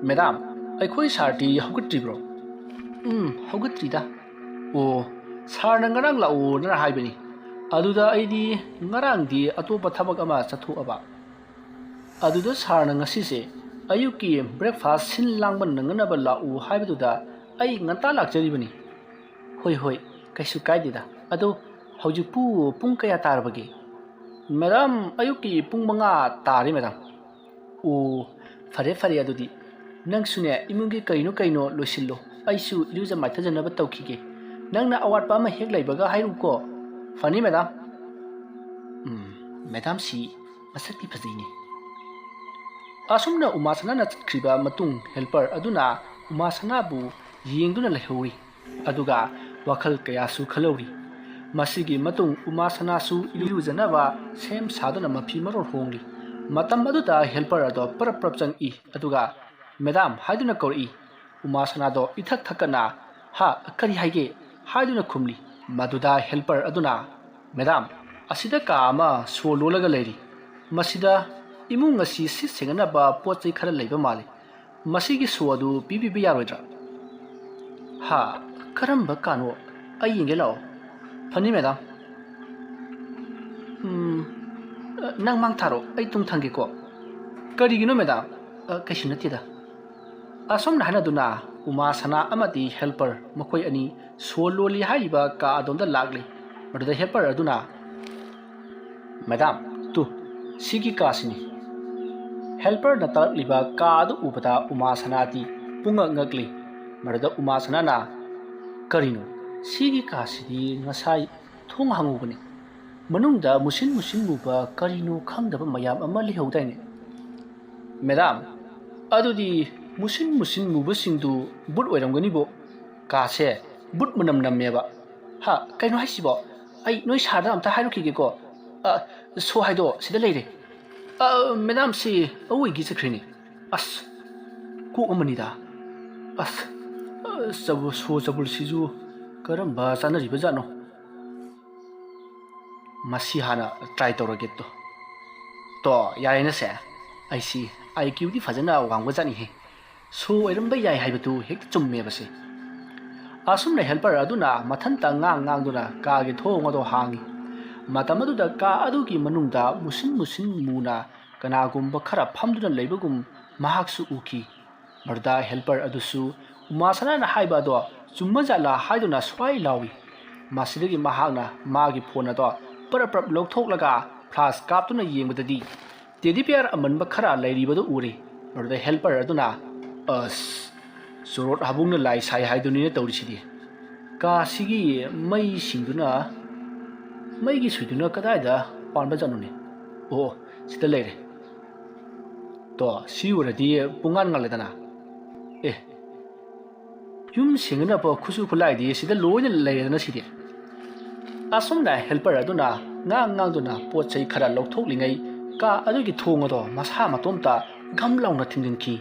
"ꯃꯦꯗꯥꯝ, ꯑꯩꯈꯣꯏ ꯁꯥꯔꯗꯤ ꯍꯧꯒꯠꯇ꯭ꯔꯤꯕ꯭ꯔꯣ?" "ꯎꯝ, ꯍꯧꯒꯠꯇ꯭ꯔꯤꯗ"꯫ "ꯑꯣ, ꯁꯥꯔꯅ ꯉꯔꯥꯡ ꯂꯥꯛꯑꯣꯅ ꯍꯥꯏꯕꯅꯤ꯫ ꯑꯗꯨꯗ ꯑꯩꯗꯤ ꯉꯔꯥꯡꯗꯤ ꯑꯇꯣꯞꯄ ꯊꯕꯛ ꯑꯃ ꯆꯠꯊꯣꯛꯑꯕ꯫ ꯑꯗꯨꯗ ꯁꯥꯔꯅ ꯉꯁꯤꯁꯦ ꯑꯌꯨꯛꯀꯤ ꯕ꯭ꯔꯦꯛꯐꯥꯁ ꯁꯤꯟ ꯂꯥꯡꯕ ꯅꯪꯅꯅꯕ ꯂꯥꯛꯎ ꯍꯥꯏꯕꯗꯨꯗ ꯑꯩ ꯉꯟꯇꯥ ꯂꯥꯛꯆꯔꯤꯕꯅꯤ"꯫ "ꯍꯣꯏ, ꯍꯣꯏ, ꯀꯩꯁꯨ ꯀꯥꯏꯗꯦꯗ꯫ ꯑꯗꯣ ꯍꯧꯖꯤꯛꯄꯨ ꯄꯨꯡ ꯀꯌꯥ ꯇꯥꯔꯕꯒꯦ?" "ꯃꯦꯗꯥꯝ, ꯑꯌꯨꯛꯀꯤ ꯄꯨꯡ ꯃꯉꯥ ꯇꯥꯔꯦ, ꯃꯦꯗꯥꯝ"꯫ "ꯑꯣ, ꯐꯔꯦ, ꯐꯔꯦ, ꯑꯗꯨꯗꯤ ꯅꯪꯁꯨꯅꯦ, ꯏꯃꯨꯡꯒꯤ ꯀꯩꯅꯣ ꯀꯩꯅꯣ ꯂꯣꯏꯁꯤꯜꯂꯣ, ꯑꯩꯁꯨ ꯏꯔꯨꯖ ꯃꯥꯏꯊꯖꯅꯕ ꯇꯧꯈꯤꯒꯦ꯫ ꯅꯪꯅ ꯑꯋꯥꯠꯄ ꯑꯃ ꯍꯦꯛ ꯂꯩꯕꯒ ꯍꯥꯏꯔꯛꯎꯀꯣ"꯫ "ꯐꯅꯤ, ꯃꯦꯗꯥꯝ"꯫ "ꯎꯝ, ꯃꯦꯗꯥꯝꯁꯤ ꯃꯁꯛꯇꯤ ꯐꯖꯩꯅꯦ"꯫ ꯑꯁꯨꯝꯅ ꯎꯃꯥꯁꯅꯥꯅ ꯆꯠꯈ꯭ꯔꯤꯕ ꯃꯇꯨꯡ ꯍꯦꯜꯄꯔ ꯑꯗꯨꯅ ꯎꯃꯥꯁꯅꯥꯕꯨ ꯌꯦꯡꯗꯨꯅ ꯂꯩꯍꯧꯔꯤ꯫ ꯑꯗꯨꯒ ꯋꯥꯈꯜ ꯀꯌꯥꯁꯨ ꯈꯜꯍꯧꯔꯤ꯫ ꯃꯁꯤꯒꯤ ꯃꯇꯨꯡ ꯎꯃꯥꯁꯅꯥꯁꯨ ꯏꯔꯨꯖꯅꯕ ꯁꯦꯝ ꯁꯥꯗꯨꯅ ꯃꯐꯤ ꯃꯔꯣꯜ ꯍꯣꯡꯂꯤ꯫ ꯃꯇꯝ ꯑꯗꯨꯗ ꯍꯦꯜꯄꯔ ꯑꯗꯣ ꯄꯔꯞ ꯄꯔꯞ ꯆꯪꯉꯛꯏ꯫ ꯑꯗꯨꯒ "ꯃꯦꯗꯥꯝ" ꯍꯥꯏꯗꯨꯅ ꯀꯧꯔꯛꯏ꯫ ꯎꯃꯥꯁꯅꯥꯗꯣ ꯏꯊꯛ ꯊꯛꯀꯠꯅ "ꯍꯥ, ꯀꯔꯤ ꯍꯥꯏꯒꯦ?" ꯍꯥꯏꯗꯨꯅ ꯈꯨꯝꯂꯤ꯫ ꯃꯗꯨꯗ ꯍꯦꯜꯄꯔ ꯑꯗꯨꯅ, "ꯃꯦꯗꯥꯝ, ꯑꯁꯤꯗ ꯀꯥ ꯑꯃ ꯁꯣ ꯂꯣꯜꯂꯒ ꯂꯩꯔꯤ꯫ ꯃꯁꯤꯗ ꯏꯃꯨꯡ ꯑꯁꯤ ꯁꯤꯠ ꯁꯦꯡꯅꯅꯕ ꯄꯣꯠ ꯆꯩ ꯈꯔ ꯂꯩꯕ ꯃꯥꯜꯂꯤ꯫ ꯃꯁꯤꯒꯤ ꯁꯣ ꯑꯗꯨ ꯄꯤꯕꯤꯕ ꯌꯥꯔꯣꯏꯗ꯭ꯔꯥ?" "ꯍꯥ, ꯀꯔꯝꯕ ꯀꯥꯅꯣ? ꯑꯩ ꯌꯦꯡꯒꯦ ꯂꯥꯛꯑꯣ"꯫ "ꯐꯅꯤ, ꯃꯦꯗꯥꯝ"꯫ "ꯎꯝ, ꯅꯪ ꯃꯥꯡ ꯊꯥꯔꯣ, ꯑꯩ ꯇꯨꯡ ꯊꯪꯒꯦꯀꯣ"꯫ "ꯀꯔꯤꯒꯤꯅꯣ, ꯃꯦꯗꯥꯝ?" "ꯑ, ꯀꯩꯁꯨ ꯅꯠꯇꯦꯗ"꯫ ꯑꯁꯨꯝꯅ ꯍꯥꯏꯅꯗꯨꯅ ꯎꯃꯥꯁꯅꯥ ꯑꯃꯗꯤ ꯍꯦꯜꯄꯔ ꯃꯈꯣꯏ ꯑꯅꯤ ꯁꯣ ꯂꯣꯜꯂꯤ ꯍꯥꯏꯔꯤꯕ ꯀꯥ ꯑꯗꯣꯝꯗ ꯂꯥꯛꯂꯤ꯫ ꯃꯗꯨꯗ ꯍꯦꯜꯄꯔ ꯑꯗꯨꯅ, "ꯃꯦꯗꯥꯝ, ꯇꯨ, ꯁꯤꯒꯤ ꯀꯥꯁꯤꯅꯤ"꯫ ꯍꯦꯜꯄꯔꯅ ꯇꯥꯛꯂꯛꯂꯤꯕ ꯀꯥ ꯑꯗꯨ ꯎꯕꯗ ꯎꯃꯥꯁꯅꯥꯗꯤ ꯄꯨꯡꯉꯛ ꯉꯛꯂꯤ꯫ ꯃꯗꯨꯗ ꯎꯃꯥꯁꯅꯥꯅ, "ꯀꯔꯤꯅꯣ, ꯁꯤꯒꯤ ꯀꯥꯁꯤꯗꯤ ꯉꯁꯥꯏ ꯊꯣꯡ ꯍꯥꯡꯍꯧꯕꯅꯤ꯫ ꯃꯅꯨꯡꯗ ꯃꯨꯁꯤꯟ ꯃꯨꯁꯤꯟ ꯃꯨꯕ ꯀꯔꯤꯅꯣ ꯈꯪꯗꯕ ꯃꯌꯥꯝ ꯑꯃ ꯂꯩꯍꯧꯗꯥꯏꯅꯦ?" "ꯃꯦꯗꯥꯝ, ꯑꯗꯨꯗꯤ ꯃꯨꯁꯤꯟ ꯃꯨꯁꯤꯟ ꯃꯨꯕꯁꯤꯡꯗꯨ ꯚꯨꯠ ꯑꯣꯏꯔꯝꯒꯅꯤꯕꯣ꯫ ꯀꯥꯁꯦ ꯕꯨꯠ ꯃꯅꯝ ꯅꯝꯃꯦꯕ꯫ "ꯍꯥ, ꯀꯩꯅꯣ ꯍꯥꯏꯁꯤꯕꯣ? ꯑꯩ ꯅꯣꯏ ꯁꯥꯔꯗ ꯑꯝꯇ ꯍꯥꯏꯔꯨꯈꯤꯒꯦꯀꯣ꯫ ꯑ, ꯁꯣ ꯍꯥꯏꯗꯣ ꯁꯤꯗ ꯂꯩꯔꯦ꯫ ꯑ, ꯃꯦꯗꯥꯝꯁꯤ ꯑꯋꯣꯏꯒꯤ ꯆꯠꯈ꯭ꯔꯦꯅꯦ꯫ ꯑꯁ, ꯀꯣꯛ ꯑꯃꯅꯤꯗ꯫ ꯑꯁ, ꯑ, ꯆꯕꯨ-, ꯁꯣ ꯆꯕꯨꯜꯁꯤꯁꯨ ꯀꯔꯝꯕ ꯆꯥꯅꯔꯤꯕ ꯖꯥꯠꯅꯣ? ꯃꯁꯤ ꯍꯥꯟꯅ ꯇ꯭ꯔꯥꯏ ꯇꯧꯔꯒꯦ ꯇꯣ꯫ ꯇꯣ, ꯌꯥꯔꯦꯅꯁꯦ꯫ ꯑꯩꯁꯤ ꯑꯥꯏ ꯀ꯭ꯌꯨꯗꯤ ꯐꯖꯅ ꯋꯥꯡꯕ ꯖꯥꯠꯅꯤꯍꯦ꯫ ꯁꯣ ꯑꯣꯏꯔꯝꯕ ꯌꯥꯏ ꯍꯥꯏꯕꯗꯨ ꯍꯦꯛꯇ ꯆꯨꯝꯃꯦꯕꯁꯦ"꯫ ꯑꯁꯨꯝꯅ ꯍꯦꯜꯄꯔ ꯑꯗꯨꯅ ꯃꯊꯟꯇ ꯉꯥꯡ ꯉꯥꯡꯗꯨꯅ ꯀꯥꯒꯤ ꯊꯣꯡ ꯑꯗꯨ ꯍꯥꯡꯏ꯫ ꯃꯇꯝ ꯑꯗꯨꯗ ꯀꯥ ꯑꯗꯨꯒꯤ ꯃꯅꯨꯡꯗ ꯃꯨꯁꯤꯟ ꯃꯨꯁꯤꯟ ꯃꯨꯅ ꯀꯅꯥꯒꯨꯝꯕ ꯈꯔ ꯐꯝꯗꯨꯅ ꯂꯩꯕꯒꯨꯝ ꯃꯍꯥꯛꯁꯨ ꯎꯈꯤ꯫ ꯃꯗꯨꯗ ꯍꯦꯜꯄꯔ ꯑꯗꯨꯁꯨ ꯎꯃꯥ ꯁꯅꯥꯅ ꯍꯥꯏꯕ ꯑꯗꯣ ꯆꯨꯝꯕ ꯖꯥꯠꯂꯥ ꯍꯥꯏꯗꯨꯅ ꯁ꯭ꯋꯥꯏ ꯂꯥꯎꯏ꯫ ꯃꯁꯤꯗꯒꯤ ꯃꯍꯥꯛꯅ ꯃꯥꯒꯤ ꯐꯣꯟ ꯑꯗꯣ ꯄꯔꯞ ꯄꯔꯞ ꯂꯧꯊꯣꯛꯂꯒ ꯐ꯭ꯂꯥꯁ ꯀꯥꯞꯇꯨꯅ ꯌꯦꯡꯕꯗꯗꯤ ꯇꯦꯗꯤ ꯕꯤꯌꯥꯔ ꯑꯃꯟꯕ ꯈꯔ ꯂꯩꯔꯤꯕꯗꯨ ꯎꯔꯦ꯫ ꯃꯗꯨꯗ ꯍꯦꯜꯄꯔ ꯑꯗꯨꯅ, "ꯑꯁ, ꯆꯣꯔꯣꯠ ꯍꯥꯕꯨꯡꯅ ꯂꯥꯏ ꯁꯥꯏ ꯍꯥꯏꯗꯨꯅꯤꯅ ꯇꯧꯔꯤꯁꯤꯗꯤ꯫ ꯀꯥꯁꯤꯒꯤ ꯃꯩꯁꯤꯡꯗꯨꯅ, ꯃꯩꯒꯤ ꯁꯨꯏꯗꯨꯅ ꯀꯗꯥꯏꯗ ꯄꯥꯟꯕ ꯖꯥꯠꯅꯣꯅꯦ? ꯑꯣ, ꯁꯤꯗ ꯂꯩꯔꯦ꯫ ꯇꯣ, ꯁꯤ ꯎꯔꯗꯤ ꯄꯨꯡꯉꯥꯟ ꯉꯥꯜꯂꯦꯗꯅ꯫ ꯑꯦ, ꯌꯨꯝ ꯁꯦꯡꯅꯅꯕ ꯈꯨꯠꯁꯨ ꯈꯨꯠꯂꯥꯏꯗꯤ ꯁꯤꯗ ꯂꯣꯏꯅ ꯂꯩꯔꯦꯗꯅ ꯁꯤꯗꯤ"꯫ ꯑꯁꯨꯝꯅ ꯍꯦꯜꯄꯔ ꯑꯗꯨꯅ ꯉꯥꯡ ꯉꯥꯡꯗꯨꯅ ꯄꯣꯠ ꯆꯩ ꯈꯔ ꯂꯧꯊꯣꯛꯂꯤꯉꯩ ꯀꯥ ꯑꯗꯨꯒꯤ ꯊꯣꯡ ꯑꯗꯣ ꯃꯁꯥ ꯃꯇꯣꯝꯇ ꯒꯝ ꯂꯥꯎꯅ ꯊꯤꯡꯖꯤꯟꯈꯤ꯫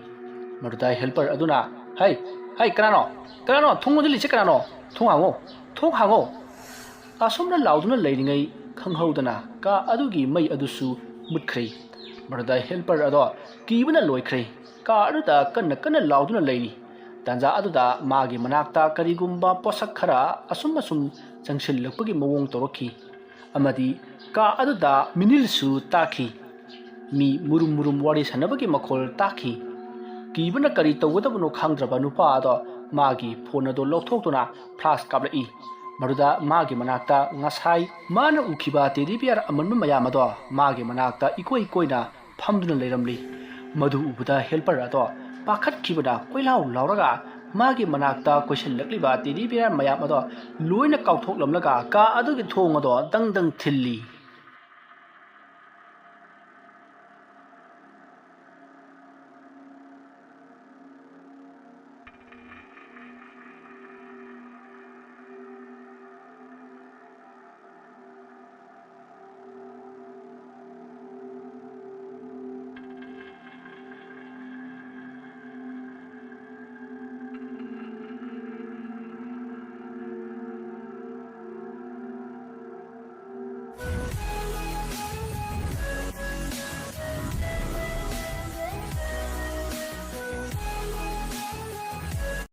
ꯃꯗꯨꯗ ꯍꯦꯜꯄꯔ ꯑꯗꯨꯅ, "ꯍꯩ, ꯍꯩ, ꯀꯅꯥꯅꯣ? ꯀꯅꯥꯅꯣ? ꯊꯣꯡ ꯂꯣꯟꯁꯤꯜꯂꯤꯁꯦ ꯀꯅꯥꯅꯣ? ꯊꯣꯡ ꯍꯥꯡꯉꯣ! ꯊꯣꯡ ꯍꯥꯡꯉꯣ!" ꯑꯁꯨꯝꯅ ꯂꯥꯎꯗꯨꯅ ꯂꯩꯔꯤꯉꯩ ꯈꯪꯍꯧꯗꯅ ꯀꯥ ꯑꯗꯨꯒꯤ ꯃꯩ ꯑꯗꯨꯁꯨ ꯃꯨꯠꯈ꯭ꯔꯦ꯫ ꯃꯗꯨꯗ ꯍꯦꯜꯄꯔ ꯑꯗꯣ ꯀꯤꯕꯅ ꯂꯣꯏꯈ꯭ꯔꯦ꯫ ꯀꯥ ꯑꯗꯨꯗ ꯀꯟꯅ ꯀꯟꯅ ꯂꯥꯎꯗꯨꯅ ꯂꯩꯔꯤ꯫ ꯇꯥꯟꯖꯥ ꯑꯗꯨꯗ ꯃꯥꯒꯤ ꯃꯅꯥꯛꯇ ꯀꯔꯤꯒꯨꯝꯕ ꯄꯣꯠꯁꯛ ꯈꯔ ꯑꯁꯨꯝ ꯑꯁꯨꯝ ꯆꯪꯁꯤꯜꯂꯛꯄꯒꯤ ꯃꯑꯣꯡ ꯇꯧꯔꯛꯈꯤ꯫ ꯑꯃꯗꯤ ꯀꯥ ꯑꯗꯨꯗ ꯃꯤꯅꯤꯜꯁꯨ ꯇꯥꯈꯤ꯫ ꯃꯤ ꯃꯨꯔꯨꯝ ꯃꯨꯔꯨꯝ ꯋꯥꯔꯤ ꯁꯥꯟꯅꯕꯒꯤ ꯃꯈꯣꯜ ꯇꯥꯈꯤ꯫ ꯀꯤꯕꯅ ꯀꯔꯤ ꯇꯧꯒꯗꯕꯅꯣ ꯈꯪꯗ꯭ꯔꯕ ꯅꯨꯄꯥ ꯑꯗꯣ ꯃꯥꯒꯤ ꯐꯣꯟ ꯑꯗꯨ ꯂꯧꯊꯣꯛꯇꯨꯅ ꯐ꯭ꯂꯥꯁ ꯀꯥꯞꯂꯛꯏ꯫ ꯃꯗꯨꯗ ꯃꯥꯒꯤ ꯃꯅꯥꯛꯇ ꯉꯁꯥꯏ ꯃꯥꯅ ꯎꯈꯤꯕ ꯇꯦꯗꯤ ꯕꯤꯌꯥꯔ ꯑꯃꯟꯕ ꯃꯌꯥꯝ ꯑꯗꯣ ꯃꯥꯒꯤ ꯃꯅꯥꯛꯇ ꯏꯀꯣꯏ ꯀꯣꯏꯅ ꯐꯝꯗꯨꯅ ꯂꯩꯔꯝꯂꯤ꯫ ꯃꯗꯨ ꯎꯕꯗ ꯍꯦꯜꯄꯔ ꯑꯗꯣ ꯄꯥꯈꯠꯈꯤꯕꯅ ꯀꯣꯏꯂꯥꯎ ꯂꯥꯎꯔꯒ ꯃꯥꯒꯤ ꯃꯅꯥꯛꯇ ꯀꯣꯏꯁꯤꯜꯂꯛꯂꯤꯕ ꯇꯦꯗꯤ ꯕꯤꯌꯥꯔ ꯃꯌꯥꯝ ꯑꯗꯣ ꯂꯣꯏꯅ ꯀꯥꯎꯊꯣꯛꯂꯝꯂꯒ ꯀꯥ ꯑꯗꯨꯒꯤ ꯊꯣꯡ ꯑꯗꯣ ꯗꯪ ꯗꯪ ꯊꯤꯜꯂꯤ꯫